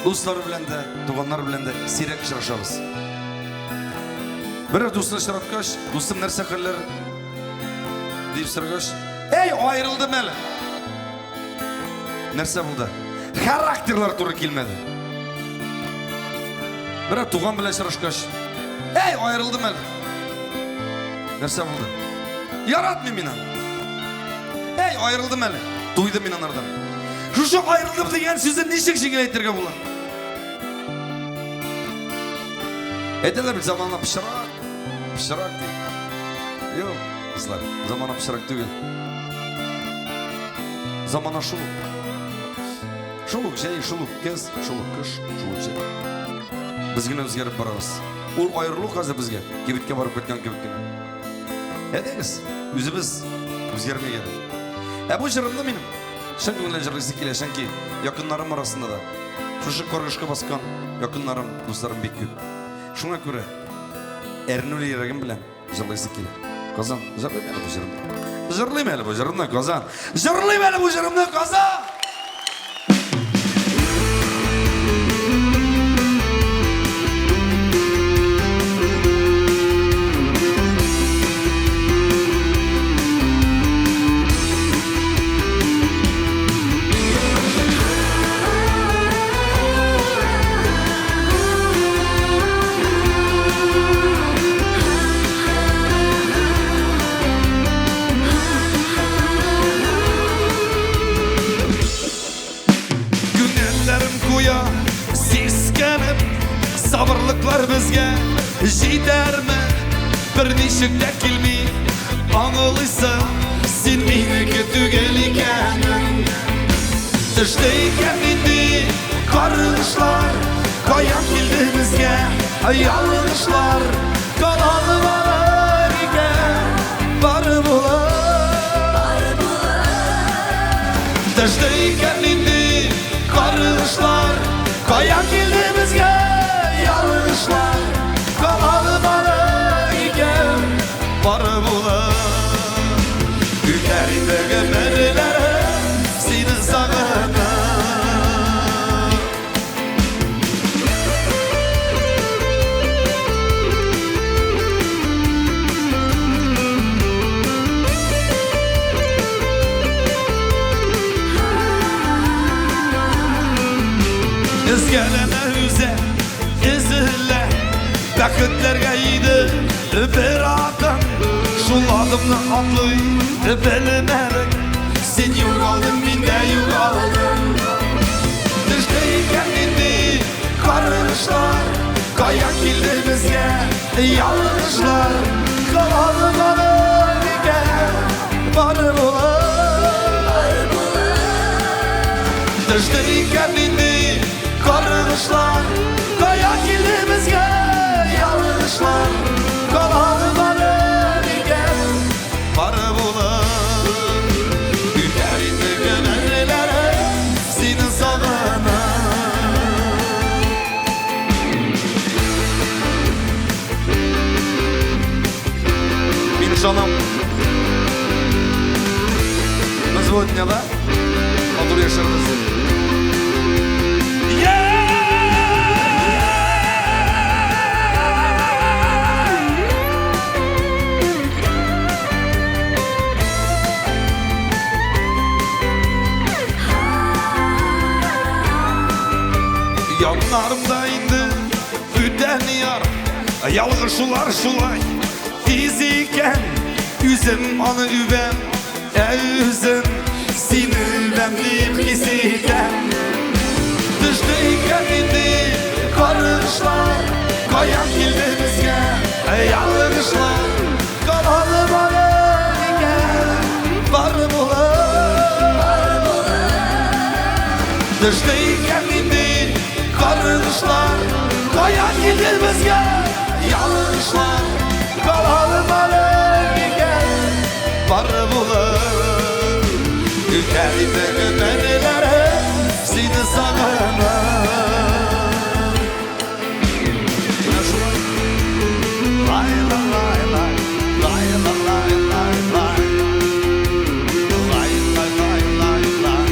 дуслар белән дә, туганнар белән дә сирәк очрашабыз. Бер дусны очраткач, дустым нәрсә хәлләр дип сорагач, әй, аерылдым әле. Нәрсә булды? Характерлар туры килмәде. Берәр туган белән очрашкач, әй, аерылдым әле. Нәрсә булды? Яратмыйм мин аны. Әй, аерылдым әле. Туйдым мин анардан. Шушы аерылдым дигән сүзне ничек җиңел әйтергә була? Әйтәләр бит, замана пычрак, пычрак дип. Юк, кызлар, замана пычрак түгел. Замана шул ук. Шул ук җәй, шул ук көз, шул ук кыш, шул ук җәй. Без генә үзгәреп барабыз. Ул аерылу хәзер безгә кибеткә барып кайткан кебек кенә. Әйдәгез, үзебез үзгәрмик әле. Ә бу җырымны минем чын күңелдән җырлыйсы килә, чөнки якыннарым арасында да шушы каргышка баскан якыннарым, дусларым бик күп. Шуңа күрә әрнүле йөрәгем белән җырлыйсы килә. Казан, җырлыйм әле бу җырымны. Җырлыйм әле бу җырымны, Казан. Җырлыйм әле бу җырымны, Казан! Күңелләрем куя сискәнеп, сабырлыклар безгә җитәрме? Берничек тә килми аңлыйсың, син минеке түгел икәнең. Төште икән нинди каргышлар, каян килде безгә ялгышлар? Калалы барыр икән, бары булыр. Төште икән нинди каргышлар, каян килде безгә ялгышлар? Калалы барыр икән, бары булыр. Үтәр инде гомерләрем сине сагынып. Өзгәләнә үзе, өзелә, бәхетләргә иде бер адым. Шул адымны атлый белмәдең, син югалдың, мин дә югалдым. Төште икән нинди каргышлар, каян килде безгә ялгышлар? Калалы барыр икән, бары булыр. Төште икән нинди каргышлар, каян килде безгә ялгышлар? Калалы барыр икән, бары булыр. Үтәр инде гомерләрем сине сагынып. Мин ышанам. Без бу дөньяда матур яшәрбез. Яннарымда инде бүтән яр, ялгышулар шулай тиз икән. Үзем аны үбәм, ә үзем сине үбәм дип хис итәм. Төште икән инде каргышлар, каян килде безгә ялгышлар? Калалы барыр икән, бары булыр. Төште икән инде каргышлар, каян килде безгә ялгышлар? Калалы барыр икән, бары Инде гомерләрем сине сагынып. Менә шулай. Лай, лай, лай, лай. Лай, лай, лай, лай, лай. Лай, лай, лай, лай, лай.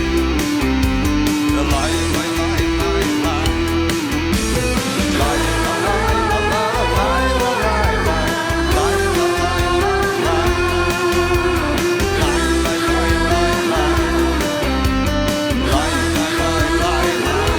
Лай, лай, лай, лай, лай. Лай, лай, лай, лай, лай, лай, лай. Лай, лай, лай, лай, лай. Лай, лай, лай, лай, лай. Лай, лай, лай, лай, лай.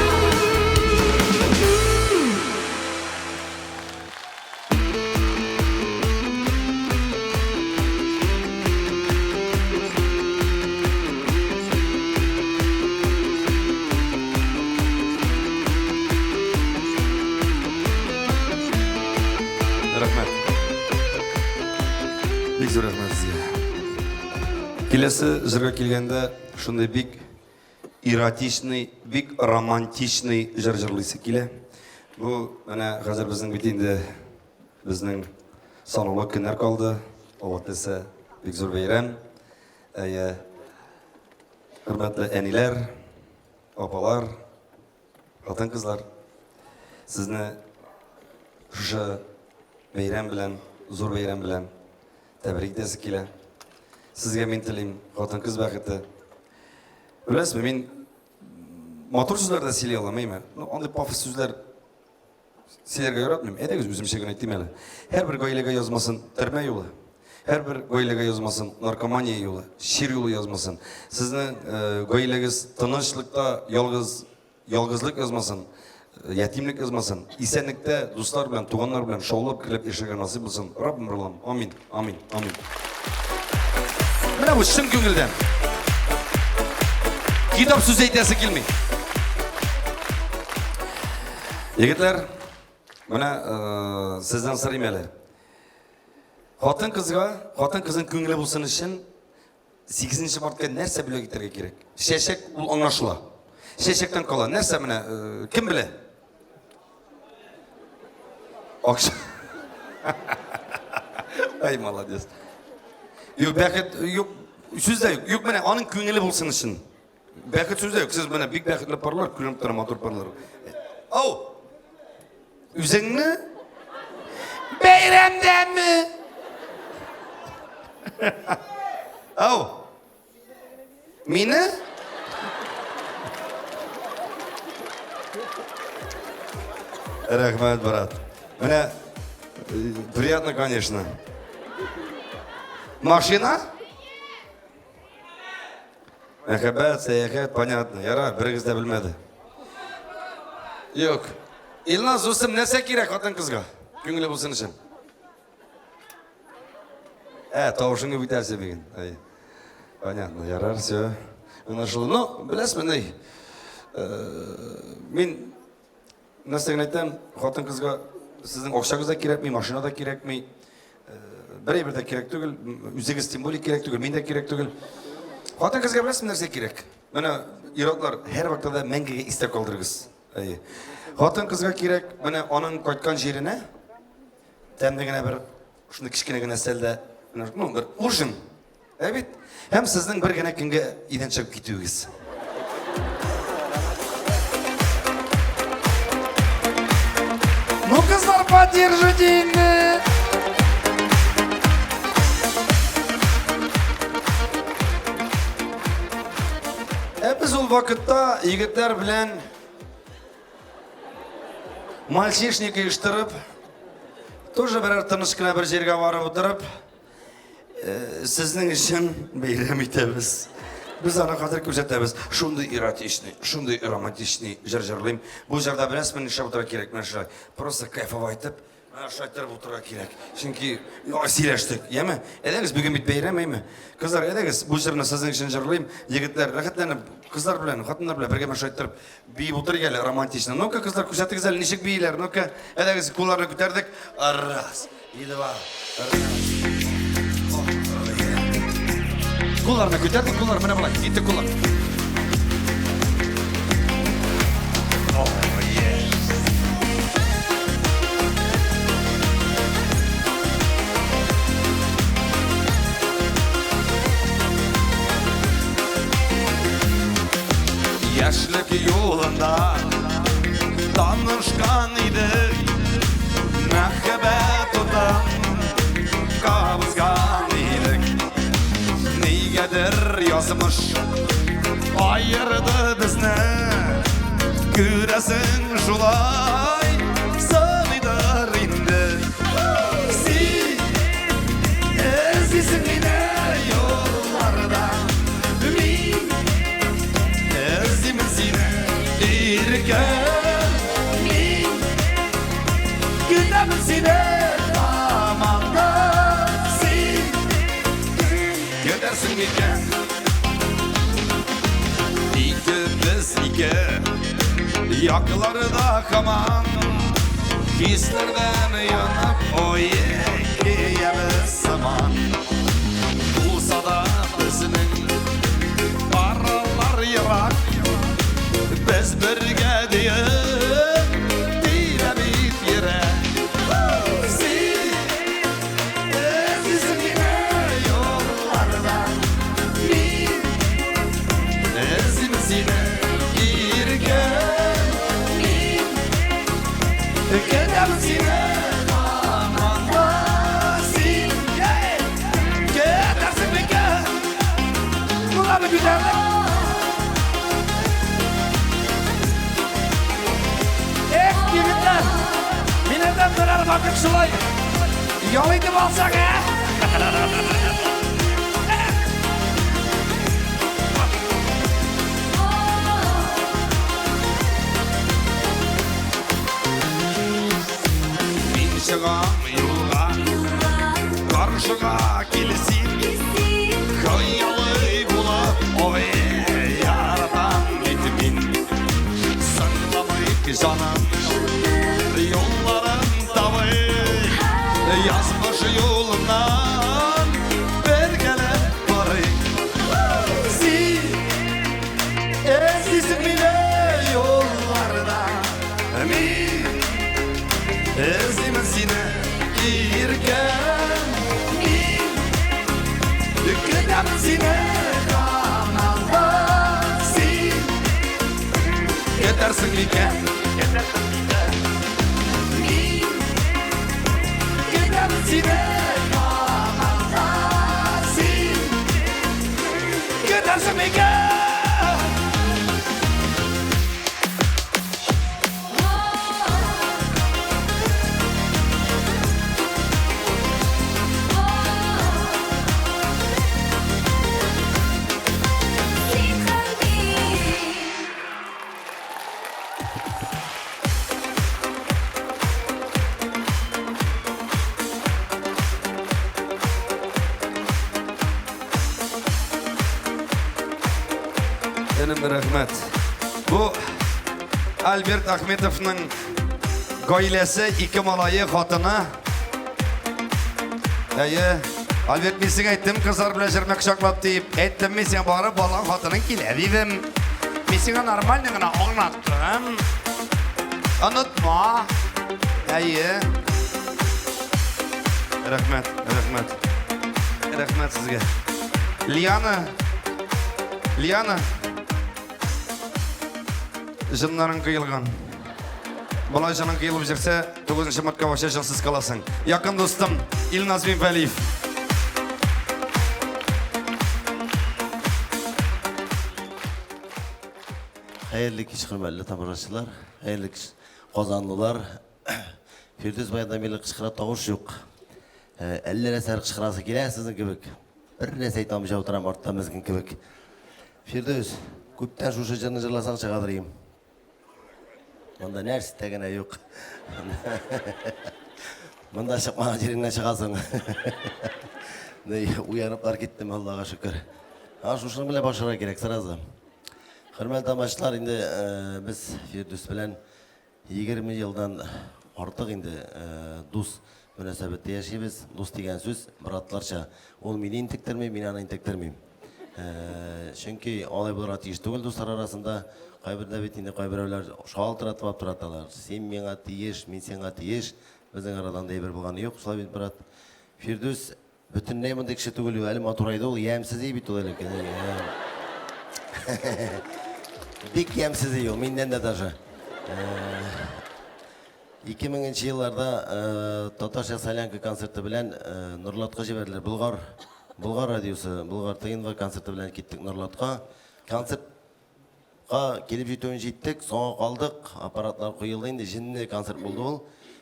Рәхмәт. Бик зур рәхмәт сезгә. Киләсе җырга килгәндә, шундый бик эротичный, бик романтичный җыр җырлыйсы килә. Бу менә хәзер безнең бит инде безнең санаулы көннәр калды. Алла теләсә, бик зур бәйрәм. Әйе. Хөрмәтле әниләр, апалар, хатын-кызлар, сезне шушы бәйрәм белән, зур бәйрәм белән тәбрик итәсе килә. Сезгә мин телим хатын-кыз бәхете. Беләсезме, мин матур сүзләр дә сөйли алам, әйме? Ну, андый пафос сүзләр сөйләргә яратмыйм. Әйдәгез, үземчә генә әйтим әле. Һәрбер гаиләгә язмасын төрмә юлы. Һәрбер гаиләгә язмасын наркомания юлы, чир юлы язмасын. Сезнең гаиләгез тынычлыкта ялгыз ялгызлык язмасын, ятимлек язмасын. Исәнлектә дуслар белән, туганнар белән шаулап көлеп яшәргә насыйп булсын. Раббым Раллам. Амин. Амин. Амин. Менә бу чын күңелдән. Китап сүз әйтәсе килми. Егетләр, менә сездән сорыйм әле. Хатын-кызга, хатын-кызның күңеле булсын өчен 8 мартка нәрсә бүләк итәргә кирәк? Чәчәк ул аңлашыла. Чәчәктән кала нәрсә менә кем белә? Акча. Ай, молодец. Юк, бәхет, юк, сүз дә юк. Юк, менә аның күңеле булсын өчен. Бәхет сүз дә юк. Сез менә бик бәхетле парлар, күренеп тора матур парлар. Ау! Үзеңне бәйрәмдәме? Ау! Мине? Рәхмәт, брат. Менә приятно, конечно. Машина? Мәхәббәт, сәяхәт, понятно. Ярар, берегез дә белмәде. Юк. Илназ, дустым, нәрсә кирәк хатын-кызга? Күңеле булсын өчен. Ә, тавышыңны күтәрсә бүген. Ай. Понятно, ярар, все. Аңлашылды. Ну, беләсезме, ни? Мин нәрсә генә әйтәм, хатын-кызга сезнең акчагыз да кирәкми, машина да кирәкми, бер әйбер дә кирәк түгел, үзегез тем более кирәк түгел, мин дә кирәк түгел. Хатын-кызга беләсезме нәрсә кирәк? Менә ир-атлар һәрвакытта да мәңгегә истә калдырыгыз. Әйе. Хатын-кызга кирәк, менә аның кайткан җиренә тәмле генә бер шундый кечкенә генә сәлдә, ну, бер ужин. Ә бит һәм сезнең бер генә көнгә өйдән чыгып китүегез. Ну, кызлар, поддержите инде. Ә без ул вакытта егетләр белән мальчишник оештырып, тоже берәр тыныч кына бер җиргә барып утырып, сезнең өчен бәйрәм итәбез. Без аны хәзер күрсәтәбез. Шундый эротичный, шундый романтичный җыр җырлыйм. Бу җырда беләсезме нишләп утырырга кирәк? Менә шулай. Просто кайфовать итеп, менә шулай иттереп утырырга кирәк. Чөнки сөйләштек, яме? Әйдәгез, бүген бит бәйрәм, әйме? Кызлар, әйдәгез, бу җырны сезнең өчен җырлыйм. Егетләр, рәхәтләнеп, кызлар белән, хатыннар белән бергә менә шулай иттереп биеп утырыйк әле романтично. Ну-ка, кызлар, күрсәтегез әле, ничек бииләр. Ну-ка, әйдәгез, кулларны күтәрдек. Раз. И два. Раз. Кулларны күтәрдек, куллар менә болай. Китте куллар. Язмыш аерды безне. Күрәсең шулай сыныйдыр инде. Син эзлисең мине юлларда. Мин эзлимен сине иркәм. Мин көтәмен сине һаман да. Син көтәрсең микән? Икебез ике якларда һаман хисләрдән янып ой киябез сыман. Булса да безнең аралар ерак, без бергә диеп тибә бит йөрәк. Син эзлисең мине юлларда, мин эзлимен сине иркәм. Мин көтәмен сине һаман да. Син көтәрсең микән? Буламы күтәрдек? Эх, егетләр, минемнән берәр вакыт шулай ял итеп алсак, ә? Мин чыгам юлга, каршыга кил син. Хыялый булып, ой, яратам бит мин. Соңламыйк, җаным, юлларын табыйк. Язмыш юлыннан бергәләп барыйк. Син эзлисең мине юлларда, мин эзлимен сине иркәм. Мин көтәмен сине һаман да. Син көтәрсең микән? Мин көтәмен сине һаман да. Син көтәрсең микән? Син һәм мин. Энем, рәхмәт. Бу Альберт Ахметовның гаиләсе, ике малае, хатыны. Әйе. Альберт, мин сиңа әйттем, кызлар белән җырны кочаклап дип. Әйттем мин сиңа барып, балаң, хатының килә дидем. Мин сиңа нормально гына аңлаттым. Онытма. Әйе. Рәхмәт, рәхмәт. Рәхмәт сезгә. Лиана. Лиана. Җыннарың кыелган. Болай җының кыелып җөрсә, 9 мартка вообще җынсыз каласың. Якын дустым Илназ Минвәлиев. Хәерле кич, хөрмәтле тамашачылар, хәерле кич, казанлылар. Фирдүс баядан бирле кычкыра, тавыш юк. Әллә нәрсәләр кычкырасы килә сезнең кебек. Бер нәрсә әйтә алмыйча утырам артта мескен кебек. Фирдүс, күптән шушы җырны җырласаң чыгадыр идем. Монда нәрсә генә юк. Монда чыкмаган җиреңнән чыгасың. Уяныплар киттем, Аллага шөкер. А шушының белән башларга кирәк сразу. Хөрмәтле тамашачылар, инде без Фирдүс белән 20 елдан артык инде дус мөнәсәбәттә яшибез. Дус дигән сүз братларча. Ул мине интектерми, мин аны интектермим. Чөнки алай булырга тиеш түгел дуслар арасында. Кайбердә бит инде кайберәүләр шалтыратып аптыраталар. Син миңа тиеш, мин сиңа тиеш. Безнең арада андый әйбер булганы юк, шулай бит, брат. Фирдүс бөтенләй мондый кеше түгел, әле матурайды ул, ямьсез бит ул элек. Бик ямьсез ул, миннән дә даже. 2000 елларда Татарча солянка концерты белән Норлатка җибәрделәр. Болгар. Болгар радиосы, Болгар ТНВ концерты белән киттек Норлатка. Концертка килеп җитүен җиттек, соңга калдык, аппаратлар куелды инде, җенле концерт булды ул.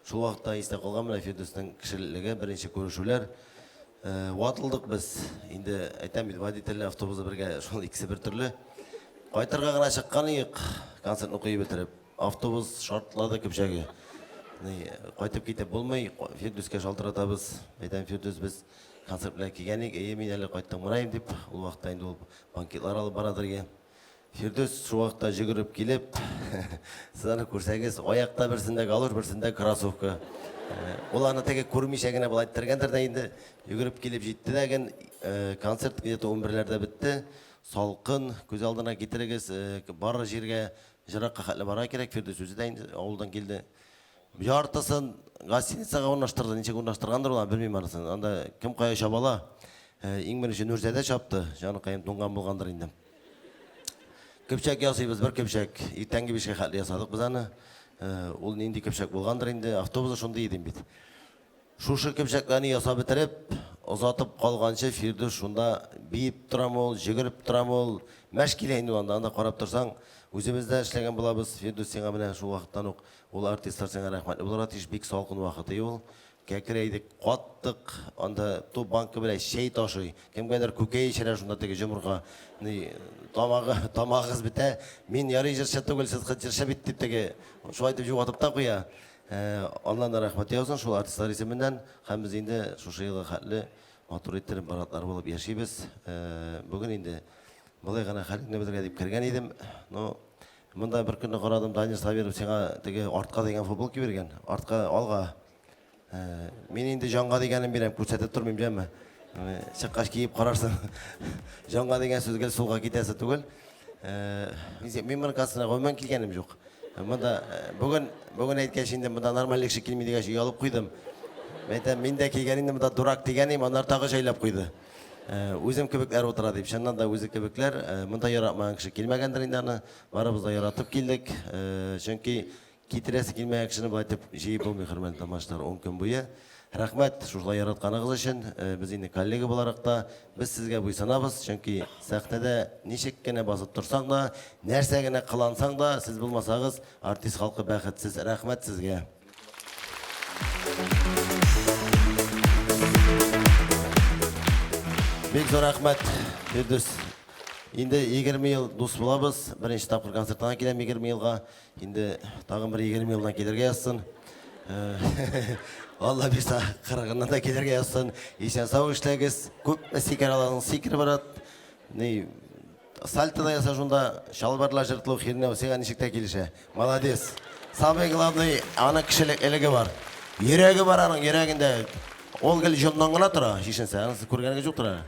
Шул вакытта истә калган менә Фирдүснең кешелеклеге, беренче күрешүләр. Э, ватылдык без. Инде әйтәм бит, водительле автобусы бергә, шул икесе бер төрле. Кайтырга гына чыккан идек, концертны куеп бетереп. Автобус шартлады көпчәге. Ни, кайтып китеп булмый, Фирдүскә шалтыратабыз. Әйтәм, Фирдүс, без концерт белән килгән идек, әйе, мин әле кайттым гына инде дип, ул вакытта инде ул банкетлар алып барадыр иде. Фирдүс шул вакытта җөгереп килеп, сез аны күрсәгез, аякта берсендә галош, берсендә кроссовка. Ул аны теге күрмичә генә болай иттергәндер дә инде, йөгереп килеп җитте дә ген, концерт где-то 11-ләрдә бетте. Салкын, күз алдына китерегез, бар җиргә Җыракка хәтле барырга кирәк, Фирдүс үзе дә инде авылдан килде. Яртысын гостиницага урнаштырды, ничек урнаштыргандыр ул, белмим анысын. Анда кем кая чабала. Э, иң беренче Нурзадә чапты, җаныкаем туңган булгандыр инде. Көпчәк ясыйбыз, бер көпчәк. Иртәнге бишкә хәтле ясадык без аны. Э, ул нинди көпчәк булгандыр инде, автобусы шундый иде бит. Шушы көпчәкләрне ясап бетереп, озатып калганчы Фирдүс шунда биеп торамы ул, җөгереп торамы ул, мәш килә инде ул анда, анда карап торсаң, үзебез дә эшләгән булабыз. Фирдүс, сиңа менә шул вакыттан ук ул артистлар сиңа рәхмәтле булырга тиеш, бик салкын вакыт и ул. Кәкрәйдек, каттык, анда ту банка белән чәй ташый, кемгәдер күкәй эчерә шунда теге җомырка, ни, тамагы, тамагыгыз бетә, мин ярый җырчы түгел, сез хет җырчы бит дип теге шулай итеп юатып та куя. Алланың да рәхмәте яусын шул артистлар исеменнән. Һәм без инде шушы елга хәтле матур иттереп баратлар булып яшибез. Бүген инде болай гына хәлеңне белергә дип кергән идем. Но монда бер көнне карадым, Данир Сабиров сиңа теге артка дигән футболка биргән. Артка, алга. Мин инде җанга дигәнен бирәм, күрсәтеп тормыйм, җәме. Чыккач киеп карарсың. Җанга дигән сүз гел сулга китәсе түгел. Мин моның кассасына гомумән килгәнем юк. Монда бүген бүген әйткәч инде монда нормаль кеше килми дигәч оялып куйдым. Әйтәм, мин дә килгән инде монда дурак дигән идем, аннары тагы җайлап куйды. Үзем кебекләр утыра дип. Чыннан да үзе кебекләр. Монда яратмаган кеше килмәгәндер инде аны. Барыбыз да яратып килдек. Чөнки китерәсе килмәгән кешене болай итеп җыеп булмый, хөрмәтле тамашачылар, 10 көн буе. Рәхмәт шушылай яратканыгыз өчен. Без инде коллега буларак та без сезгә буйсынабыз, чөнки сәхнәдә ничек кенә басып торсаң да, нәрсә генә кылансаң да, сез булмасагыз, артист халкы бәхетсез. Рәхмәт сезгә. Бик зур рәхмәт, Фирдүс. Инде 20 ел дус булабыз. Беренче тапкыр концертына киләм 20 елга. Инде тагын бер 20 елдан килергә язсын. Э, Алла бирса, кырыгыннан да килергә язсын. Исән сау эшләгез. Күпме сикерә аласың, сикер, брат. Ни, сальто да яса шунда, чалбарлар жыртылу херня, сиңа ничек тә килешә. Молодец. Самый главный, аның кешелеклелеге бар. Йөрәге бар аның, йөрәгендә. Ул гел җоннан гына тора, чишенсә. Анысы күргәнегез юктыр әле.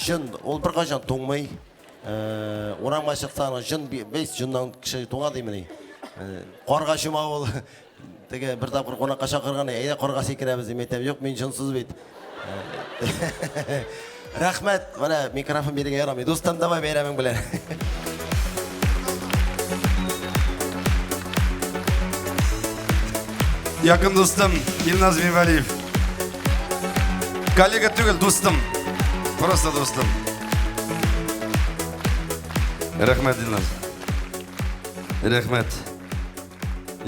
Җон, ул беркайчан туңмый. Э, урамга чыкса, аны җон, весь җоннан кеше туңа димени. Э, карга чума ул. Теге бер тапкыр кунакка чакырган, әйдә карга сикерәбез дип әйтәм. Юк, мин җонсыз бит. Э, рәхмәт, менә микрофон бирергә ярамый. Дустым, давай бәйрәмең белән. Якын дустым Илназ Минвалиев. Коллега түгел, дустым. Просто дустым. Рәхмәт, Илназ. Рәхмәт.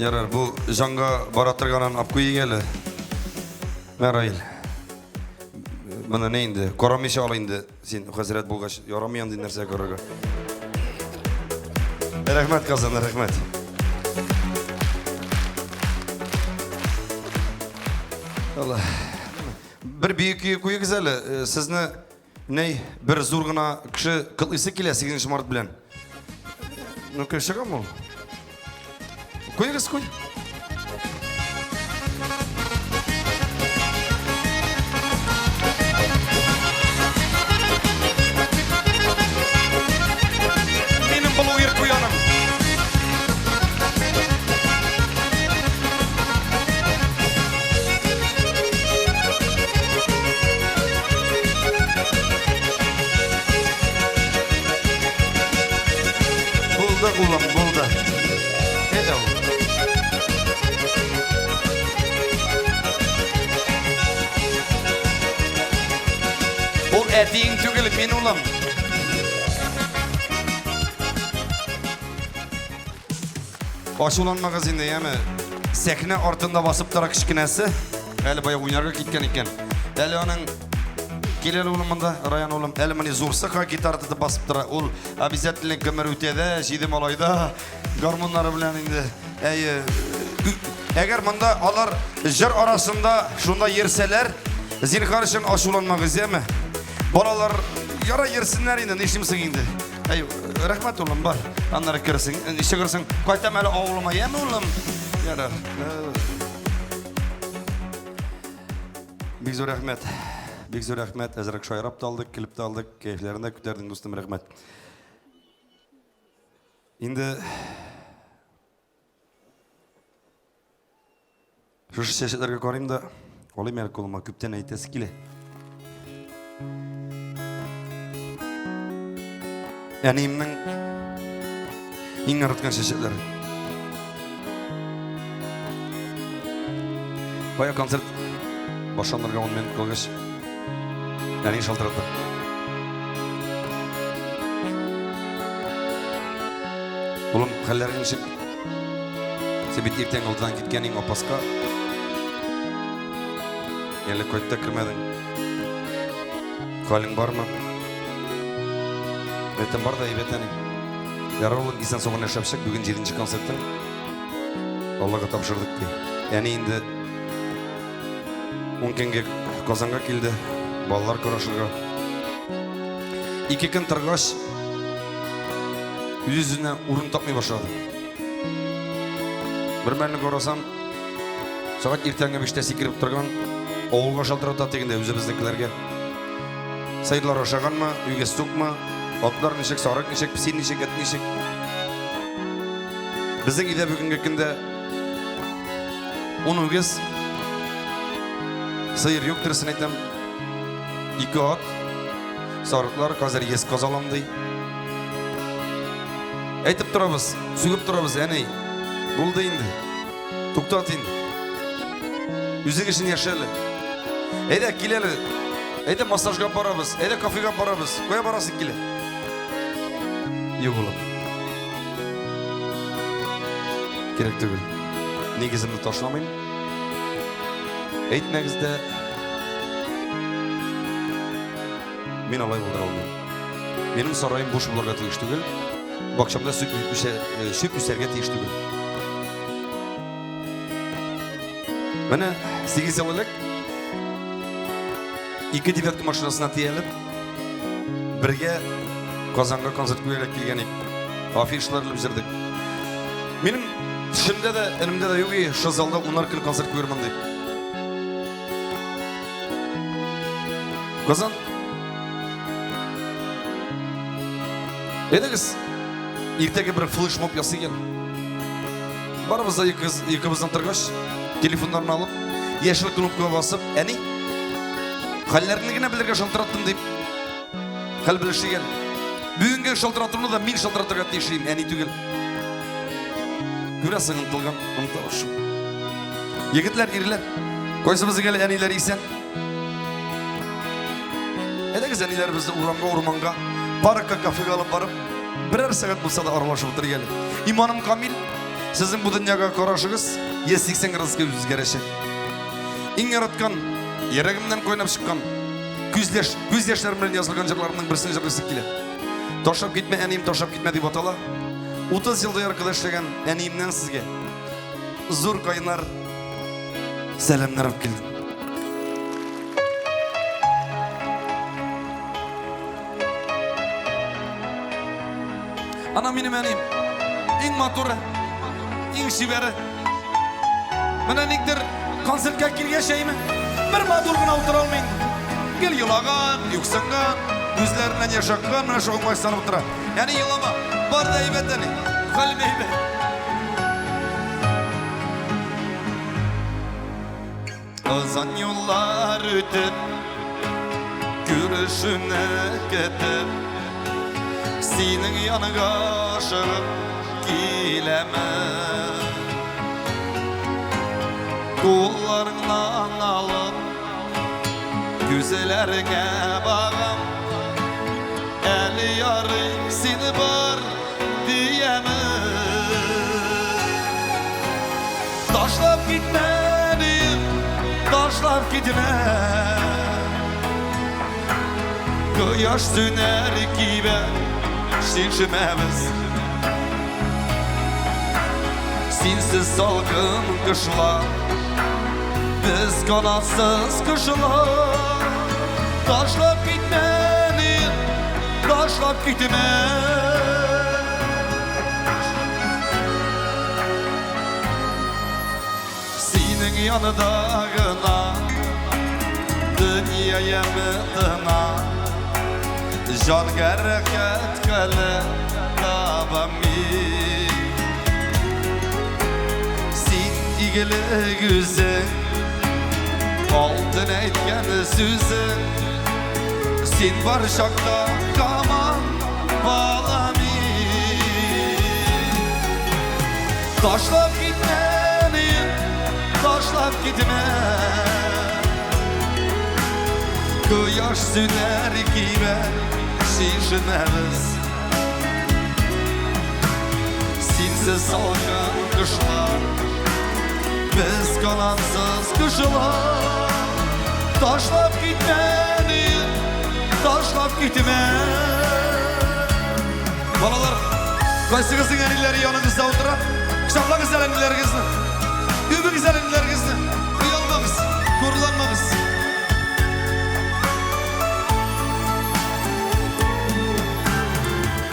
Ярар, бу җанга бара торганын алып куйыйк әле. Мә, Раил. Моны не инде, карамыйча ал инде. Син хәзрәт булгач, ярамый андый нәрсә карарга. Рәхмәт, Казан, рәхмәт. Алла. Бер бию көе куегыз әле. Э, сезне ней бер зур гына кеше котлыйсы килә 8 март белән. Ну, кеше чыгамы ул? Куегыз, куй. Минем блогер куяным. Булды, улым, булды. Әйдә ул. Ул әтиең түгел, мин улым. Ачуланмагыз инде, яме. Сәхнә артында басып тора кечкенәсе. Әле бая уйнарга киткән икән. Әле аның Кил әле улым монда, Раян улым. Әле менә зурсы ка гитара тотып басып тора. Ул обязательно гомер үтә дә, җиде малайда гармуннары белән инде. Әйе. Әгәр монда алар җыр арасында шунда йөрсәләр, зинһар өчен ачуланмагыз, яме. Балалар яра йөрсеннәр инде, нишлим соң инде. Әй, рәхмәт улым, бар. Аннары керсең, чыгырсың. Кайтам әле авылыма, яме улым. Ярар. Бик зур рәхмәт. Бик зур рәхмәт. Әзрәк шаярап та алдык, көлеп тә алдык. Кәефләрен дә күтәрдең, дустым, рәхмәт. Инде шушы чәчәкләргә карыйм да, алыйм әле кулыма, күптән әйтәсе килә. Әниемнең иң яраткан чәчәкләре. Бая концерт башланырга 10 минут калгач, әни шалтыратты. Улым, хәлләрең ничек? Син бит иртән алтыдан киткән иң апаска. Әле кайтып та кермәдең. Хәлең бармы? Әйтәм, бар да әйбәт әни. Ярар улым, исән сау гына эшләп чык, бүген җиденче концертың. Аллага тапшырдык ди. Әни инде ун көнгә Казанга килде, балалар карашырга. Ике көн торгач, үз-үзенә урын тапмый башлады. Бер мәлне карасам, сәгать иртәнге биштә сикереп торган, авылга шалтырата дигәндә үзебезнекеләргә. Сыерлар ашаганмы, үгез тукмы, атлар ничек, сарык ничек, песи ничек, эт ничек. Безнең өйдә бүгенге көндә ун үгез, сыер юк, дөресен әйтәм. Ике ат, сарыклар, хәзер 100 каз алам ди. Әйтеп торабыз, сүгеп торабыз, әни. Булды инде. Туктат инде. Үзең өчен яшә әле. Әйдә, кил әле. Әйдә, массажга барабыз. Әйдә, кафега барабыз. Кая барасың килә? Юк, улым. Кирәк түгел. Нигеземне ташламыйм. Әйтмәгез дә. Мин алай булдыра алмыйм. Минем сараем буш булырга тиеш түгел. Бакчамда сөт үсә, э, сөт үсәргә тиеш түгел. Менә 8 ел элек ике девятка машинасына төялеп, бергә Казанга концерт куярга килгән идек. Афишлар элеп җырдык. Минем төшемдә дә, өнемдә дә юк иде, шул залда унар көн концерт куярмын дип. Казан. Әйдәгез, иртәгә бер флешмоб ясыйк әле. Барыбыз да йокыбыздан торгач, телефоннарны алып, яшел кнопкага басып, әни, хәлләрне генә белергә шалтыраттым дип, хәл белешик әле. Бүгенге шалтыратуны да мин шалтыратырга тиеш идем, әни түгел. Күрәсең, ынтылган, омтылыш. Егетләр, ирләр, кайсыбызның әле әниләре исән? Әйдәгез әниләребезне урамга, урманга, паркка, кафега алып барып, берәр сәгать булса да аралашып утырыйк әле. Иманым камил, сезнең бу дөньяга карашыгыз 180 градуска үзгәрәчәк. Иң яраткан, йөрәгемнән кайнап чыккан, күз яшь, күз яшьләрем белән язылган җырларымның берсен җырлыйсы килә. Ташлап китмә, әнием, ташлап китмә дип атала. 30 ел дояркада эшләгән әниемнән сезгә зур кайнар сәламнәр алып килдем. Ана минем әнием. Иң матуры, иң чибәре. Менә никтер концертка килгәч әйме, бер матур гына утыра алмый инде. Гел елаган, юксынган, күзләреннән яшь аккан, менә шуңа уңайсызланып утыра. Әни елама, бар да әйбәт әни, хәлем әйбәт. Озын юллар үтеп, күрешүне көтеп, синең яныңа ашыгып киләмен. Кулларыңнан алып, Күзләреңә багам Әле ярый син бар диямен Ташлап китмә әнием, ташлап китмә Кояш сүнәр кибә чишмәбез Синсез салкын кышлар Без канатсыз кошлар Ташлап китмә әнием, ташлап китмә Синең янында гына Дөнья яме тына Җанга рәхәт хәле табам мин Син игелек үзең Алтын әйткән сүзең Син бар чакта һаман бала мин Ташлап китмә әнием, ташлап китмә Кояш сүнәр кибә чишмәбез Синсез салкын кышлар Без канатсыз кошлар Ташлап китмә әнием, ташлап китмә Балалар, кайсыгызның әниләре яныгызда утыра? Кочаклагыз әле әниләрегезне. Үбегез әле әниләрегезне. Оялмагыз, хурланмагыз.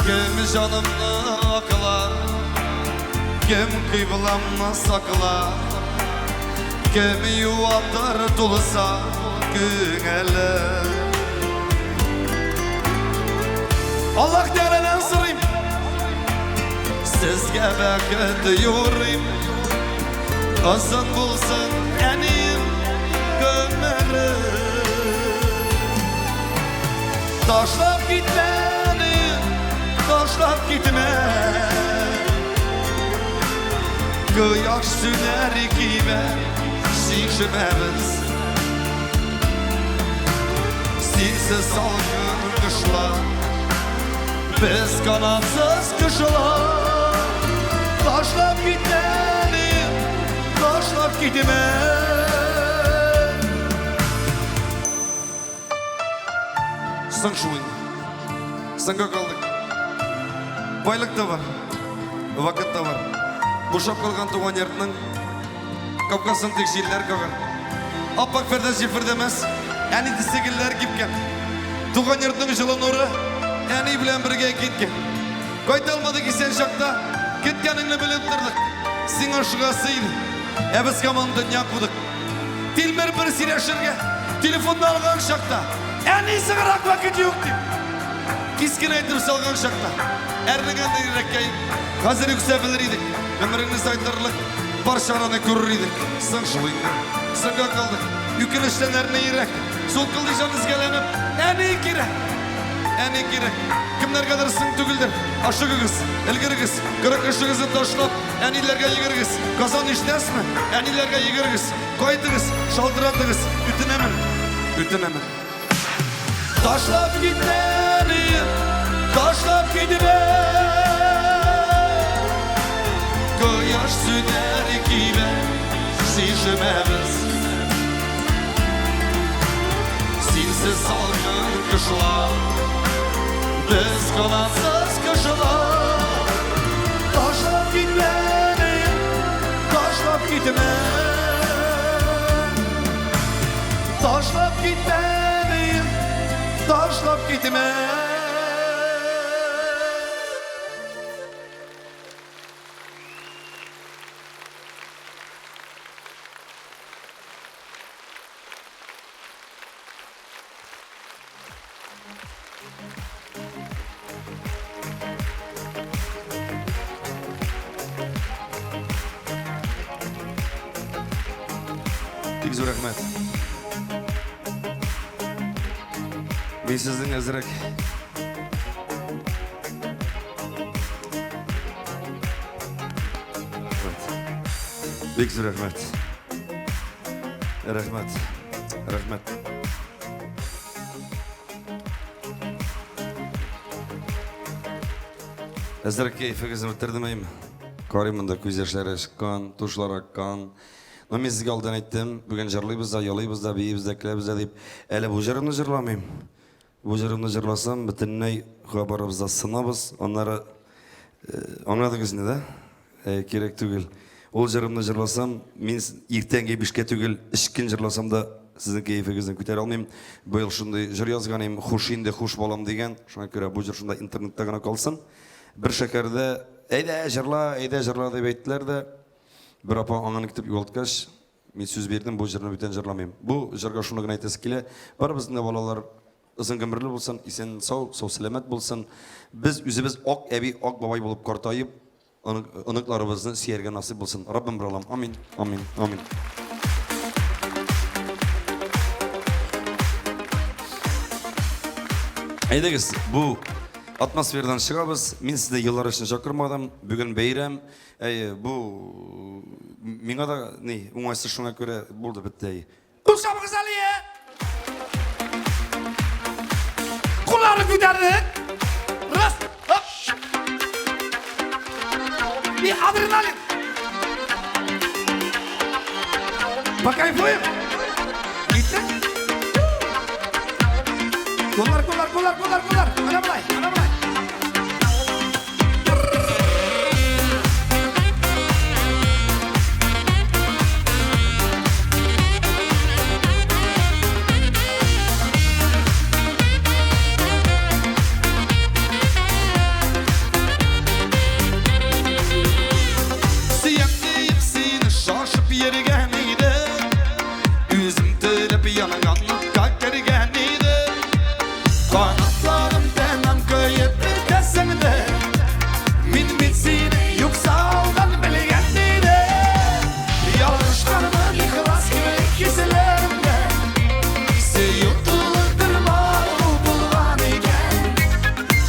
Кем җанымны акла, кем кыйбламны сакла, кем юатыр тулса күңелем. Аллаһ Тәгаләдән сорыйм, сезгә бәхет юрыйм. Озын булсын әнием гомере. Ташлап китмә әнием, ташлап китмә. Кояш сүнәр кибә чишмәбез. Синсез салкын кышлар, без канатсыз кошлар. Ташлап китмә әнием, ташлап китмә. Соң шул инде. Соңга калдык. Байлык та бар, вакыт та бар. Бушап калган туган йортның капкасын тик җилләр кагар. Аппак пәрдә җилфердәмәс, әни төсле гөлләр кипкән. Туган йортның җылы нуры әни белән бергә киткән. Кайта алмадык исән чакта, киткәнеңне белеп тордык. Сиңа ашыгасы иде, ә без һаман дөнья кудык. Тилмер бер сөйләшергә, телефонны алган чакта, әни соңрак вакыт юк дип, кискен әйтеп салган чакта, әрнегәндер йөрәккәем. Хәзер үксә белер идек, гомереңне сайтырлык бар чараны күрер идек. Соң шул инде, соңга калдык. Үкенечтән әрни йөрәк, сулкылдый җан өзгәләнеп, әни кирәк, әни кирәк. Кемнәргәдер соң түгелдер, ашыгыгыз, өлгерегез, кырык эшегезне ташлап, әниләргә йөгерегез. Казан ишетәсезме? Әниләргә йөгерегез. Кайтыгыз, шалтыратыгыз, үтенәмен, үтенәмен. Ташлап китмә, әнием, ташлап китмә. Кояш сүнәр кибә чишмәбез. Синсез салкын кышлар, без канатсыз кошлар. Ташлап китмә, әнием, ташлап китмә. Ташлап китмә, әнием, ташлап китмә. Бик зур рәхмәт. Мин сезнең әзрәк Рәхмәт. Бик зур рәхмәт. Рәхмәт. Рәхмәт. Әзрәк кәефегезне бетердем әйме? Карыйм монда күз яшьләре чыккан, тушлар аккан. Но мин сезгә алдан әйттем, бүген җырлыйбыз да, елыйбыз да, биибез дә, көләбез дә дип. Әле бу җырымны җырламыйм. Бу җырымны җырласам, бөтенләй барыбыз да сынабыз. Аннары э, аңладыгыз инде, да? Э, кирәк түгел. Ул җырымны җырласам, мин иртәнге бишкә түгел, өч көн җырласам да, сезнең кәефегезне күтәрә алмыйм. Быел шундый җыр язган идем, Хуш инде, хуш балам дигән. Шуңа күрә бу җыр шунда интернетта гына калсын. Бер шәкәрдә, әйдә, җырла, әйдә, җырла дип әйттеләр дә, бер апа аңын китеп югалткач, мин сүз бирдем, бу җырны бүтән җырламыйм. Бу җырга шуны гына әйтәсе килә, барыбызның да балалар озын гомерле булсын, исән-сау, сау-сәламәт булсын. Без үзебез ак әби, ак бабай булып картаеп, Оныкларыбызны сөяргә насыйп булсын. Раббым бер Аллам. Амин. Амин. Амин. Әйдәгез, бу атмосферадан чыгабыз. Мин сезне еллар өчен чакырмадым. Бүген бәйрәм. Әйе, бу миңа да ни, уңайсыз шуңа күрә булды бетте. Әйе. Кул чабыгыз әле, е! Кулларны күтәрдек. Раз, хоп. И адреналин. Покайфуем. Киттек. Куллар, куллар, куллар, куллар, куллар. Менә болай, менә болай. Сөям диеп сине шашып йөргән идем. Үзем теләп янган утка кергән идем. Канатларым тәмам көеп бетәсең дә. Мин бит сине юкса алдан белгән идем. Ялгышканмын ихлас кебек хисләремдә. Сөю тулы бер мавыгу булган икән.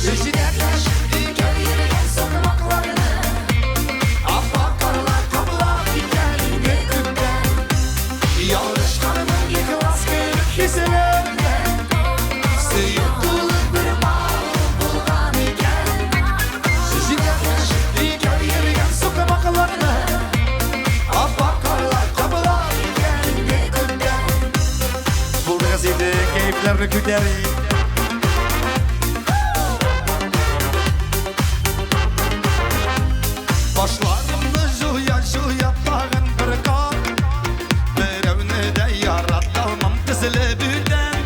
Җитәкләшеп икәү йөргән сукмакларны Ап-ак карлар каплап киткән инде күптән. Ялгышканмын ихлас кебек хисләремдә. Сөю тулы бер мавыгу булган икән. Җитәкләшеп икәү йөргән сукмакларны Ап-ак карлар каплап киткән инде күптән. Булдыгыз инде, кәефләрне күтәрик. Башларымны җуя-җуя тагын бер кат Берәүне дә ярата алмам төсле бүтән.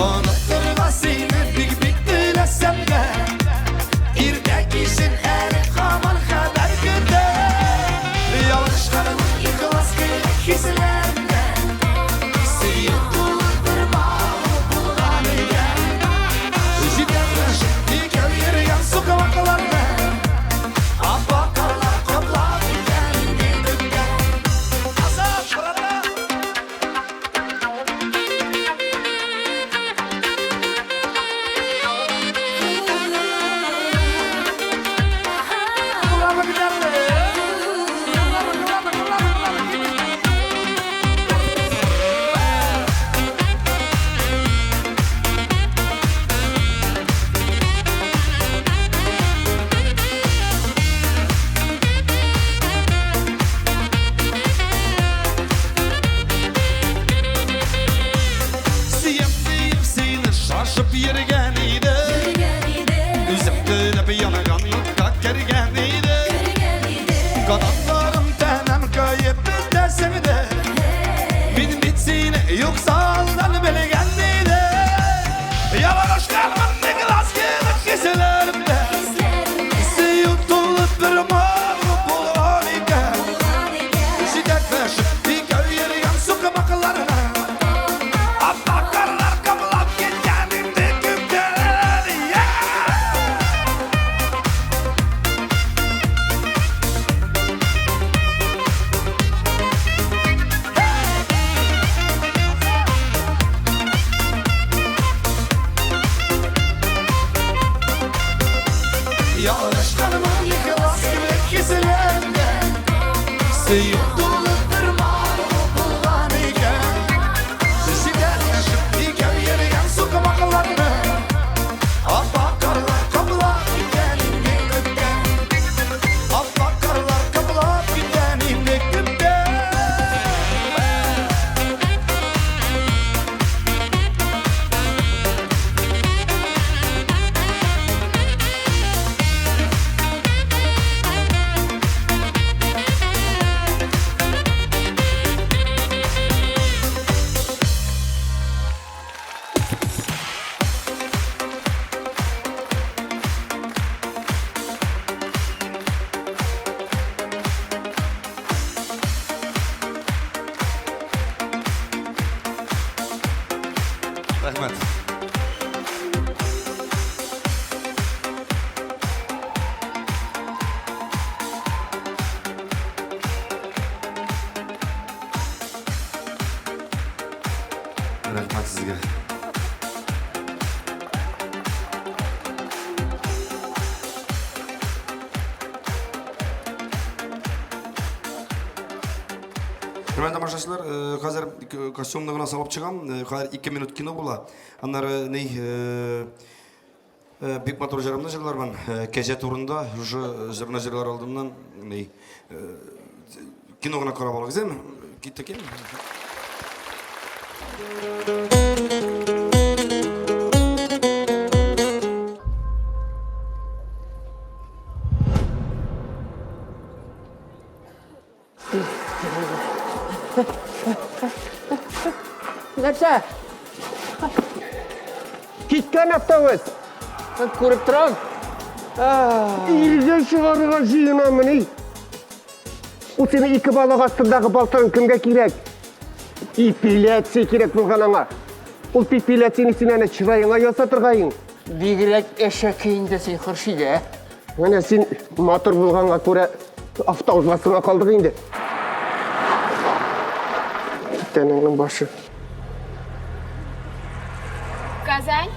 Онытырга сине бик-бик теләсәм дә, Иртә кичен әле һаман хәбәр көтәм. Ялгышканмын ихлас кебек хисләремдә. Сөю тулы бер мавыгу булган икән. Җитәкләшеп икәү йөргән сукмакларны Ап-ак карлар каплап киткән инде күптән. Азат, братан! Кулларны күтәрде. Кулларны, кулларны, кулларны, кулларны. Киттек. Сөям диеп сине шашып йөргән идем. Үзем теләп янган утка кергән идем. Канатларым тәмам көеп бетәсең дә. Мин бит сине юкса алдан белгән идем. Ялгышканмын ихлас кебек хисләремдә. Сөю тулы бер мавыгу булган икән. Җитәкләшеп икәү йөргән сукмакларны Ап-ак карлар каплап киткән инде күптән. Yeah! Рәхмәт. Рәхмәт сезгә. Хөрмәтле тамашачылар, э, хәзер костюмны гына салып чыгам. Э, хәзер 2 минут кино була. Аннары ни э, бик матур җырымны җырлармын. Кәҗә турында шушы җырны җырлар алдыннан ни кино гына карап алыгыз, әйме? Киттек инде. Нәрсә? Киткән автобус. Күреп торам. Иргә чыгарырга җыенамыни? Ул синең ике балык астындагы балтаң кемгә кирәк? Эпиляция кирәк булган аңа. Ул эпиляцияне син әнә чыраеңа ясатырга ең. Бигрәк әшәке инде син, Хөршидә. Менә син матур булганга күрә автобус калдык инде. Тәнеңнең башы. Казань?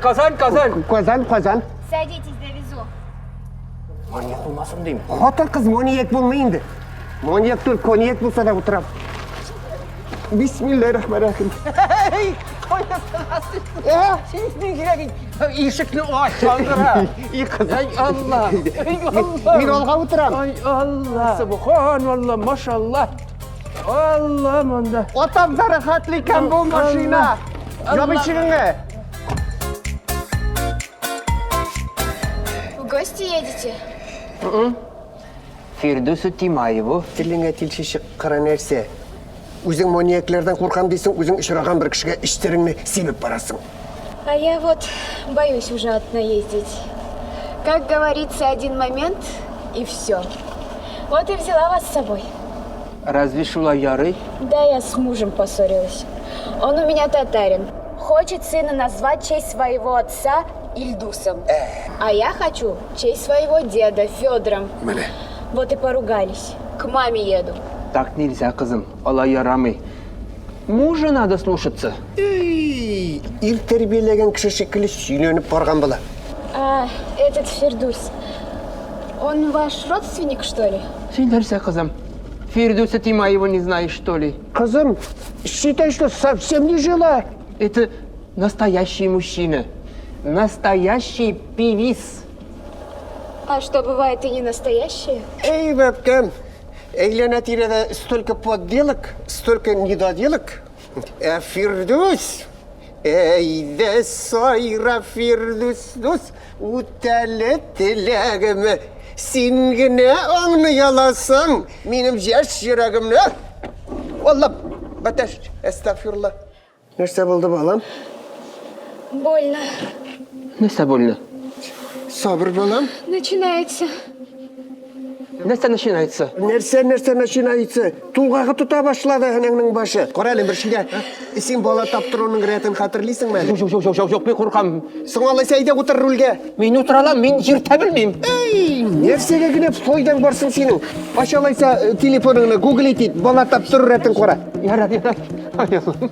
Казан, Казан. Казан, Казан. Садитесь, довезу. Маньяк булмасын дим. Хатын-кыз маньяк булмый инде. Маньяк түгел, коньяк булса да утырам. Бисмилләһир-рахманир-рахим. Кая сыгасың? Син бигрәк ишекне ач, аңгыра. И кыз. Ай Алла. Ай Алла. Мин алга утырам. Ай Алла. Субханалла, машалла. Алла монда. Атам да рәхәтле икән бу машина. Яп ишегеңне. В гости едете? Фирдүсу Тимаеву. Телеңә тилче чыккыры нәрсә. Үзең маньяклардан куркам дисең, үзең очраган бер кешегә эчтереңне сибеп барасың. А я вот боюсь уже одна ездить. Как говорится, один момент и все. Вот и взяла вас с собой. Разве шулай ярый? Да, я с мужем поссорилась. Он у меня татарин. Хочет сына назвать в честь своего отца Ильдусом. А я хочу в честь своего деда Федором. Менә. Вот и поругались. К маме еду. Так нельзя, кызым. Алай ярамый. Мужа надо слушаться. Эй, ир тәрбияләгән кеше шикелле сөйләнеп барган була. А этот Фердус, он ваш родственник, что ли? Син нәрсә, кызым? Фирдүса Тимаева не знаешь, что ли? Кызым, считай, что совсем не жила. Это настоящий мужчина. Настоящий певиц. А что, бывает и не настоящие? Эй, бәбкәм, әйләнә тирәдә столько подделок, столько недоделок. Ә Фирдүс, әйдә сайра Фирдүс дус, үтәле теләгеме. Син генә аңлый аласың минем яшь йөрәгемне. Алла, бәтәш, әстәгъфирулла. Нәрсә булды, балам? Больно. Нәрсә больно? Сабыр, балам. Начинается. Нәрсә начинается? Нәрсә, нәрсә начинается? Тулгагы тота башлады әнәңнең башы. Кара әле, Мөршидә, син бала таптыруның рәтен хәтерлисеңме әле? Юк, юк, юк, юк, юк, мин куркам. Соң алайса әйдә утыр рульгә. Мин утыра алам, мин йөртә белмим. Эй, нәрсәгә генә файдаң бар соң синең? Ач алайса телефоныңны, гуглить ит, бала таптыру рәтен кара. Ярар, ярар. Ай, Аллам.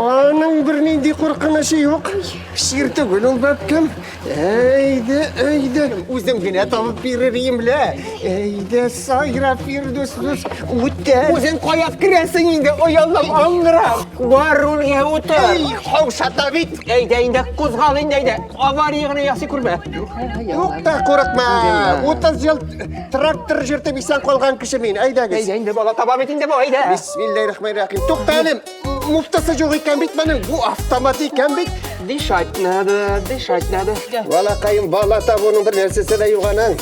Аның бернинди куркынычы юк. Чир түгел ул, бәбкәм. Әйдә, әйдә. Үзем генә табып бирер идем лә. Әйдә, сайра, Фирдүс дус, үтә. Үзең кая керәсең инде, ой Аллам, аңгыра. Бар рульгә утыр. Эй, каушата бит. Әйдә инде, кузгал инде, әйдә. Авария гына ясый күрмә. Юк та курыкма. 30 ел трактор йөртеп исән калган кеше мин. Әйдәгез. Әйдә инде, бала таба бит инде бу, әйдә. Бисмиллаһир-рахманир-рахим. Тукта әле. Муфтасы юк икән бит моның. Бу автомат икән бит. Дышать надо, дышать надо. Балакаем, бала табуның бер нәрсәсе дә юк аның.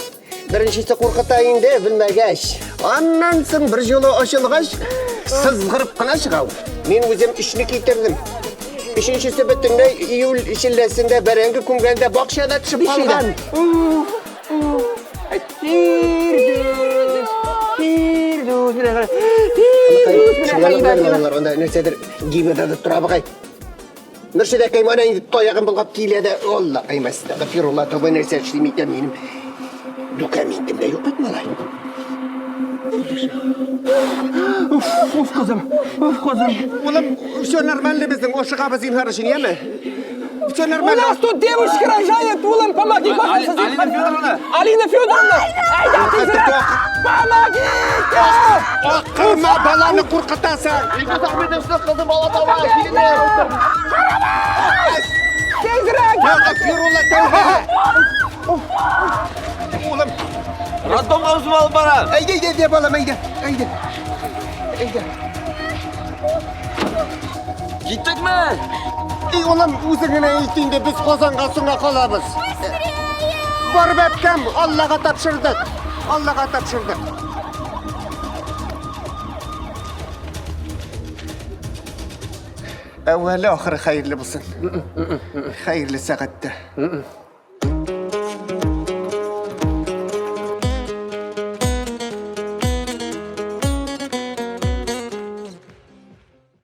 Беренчесе куркыта инде, белмәгәч. Аннан соң бер юлы ачылгач, сызгырып кына чыга ул. Мин үзем өчне китердем. Өченчесе бөтенләй июль челләсендә бәрәңге күмгәндә бакчада төшеп калган. Фирдүс! Фирдүс! Менә кара. Фирдүс! Менә Шулар алар анда нәрсәдер гибәдә тора бугай. Мөршидәкәй менә инде таягын болгап килә дә, Алла каймас, әстәгъфирулла, тәүбә нәрсә эшлим икән минем документым да юк бит, малай. Уф, уф, кызым, уф, кызым. Улым, все нормально безнең, ашыгабыз зинһар өчен, яме? Все У нормально. нас тут девушка рожает, улым, помоги, пожалуйста. Алина Федоровна! Алина Федоровна! Әйдә, тизрәк! Помогите! Акырма, баланы куркытасың. Тизрәк! Әстәгъфирулла, тәүбә. Улым, Роддомга үзем алып барам. әйдә, әйдә, әйдә, балам, әйдә, әйдә. Әйдә. Киттекме? Ey улым, үзең генә әйт инде, без Казанга соңга калабыз. Бар бәбкәм, Аллага тапшырдык. Аллага тапшырдык. Әүвәле ахыры хәерле булсын. Хәерле сәгатьтә.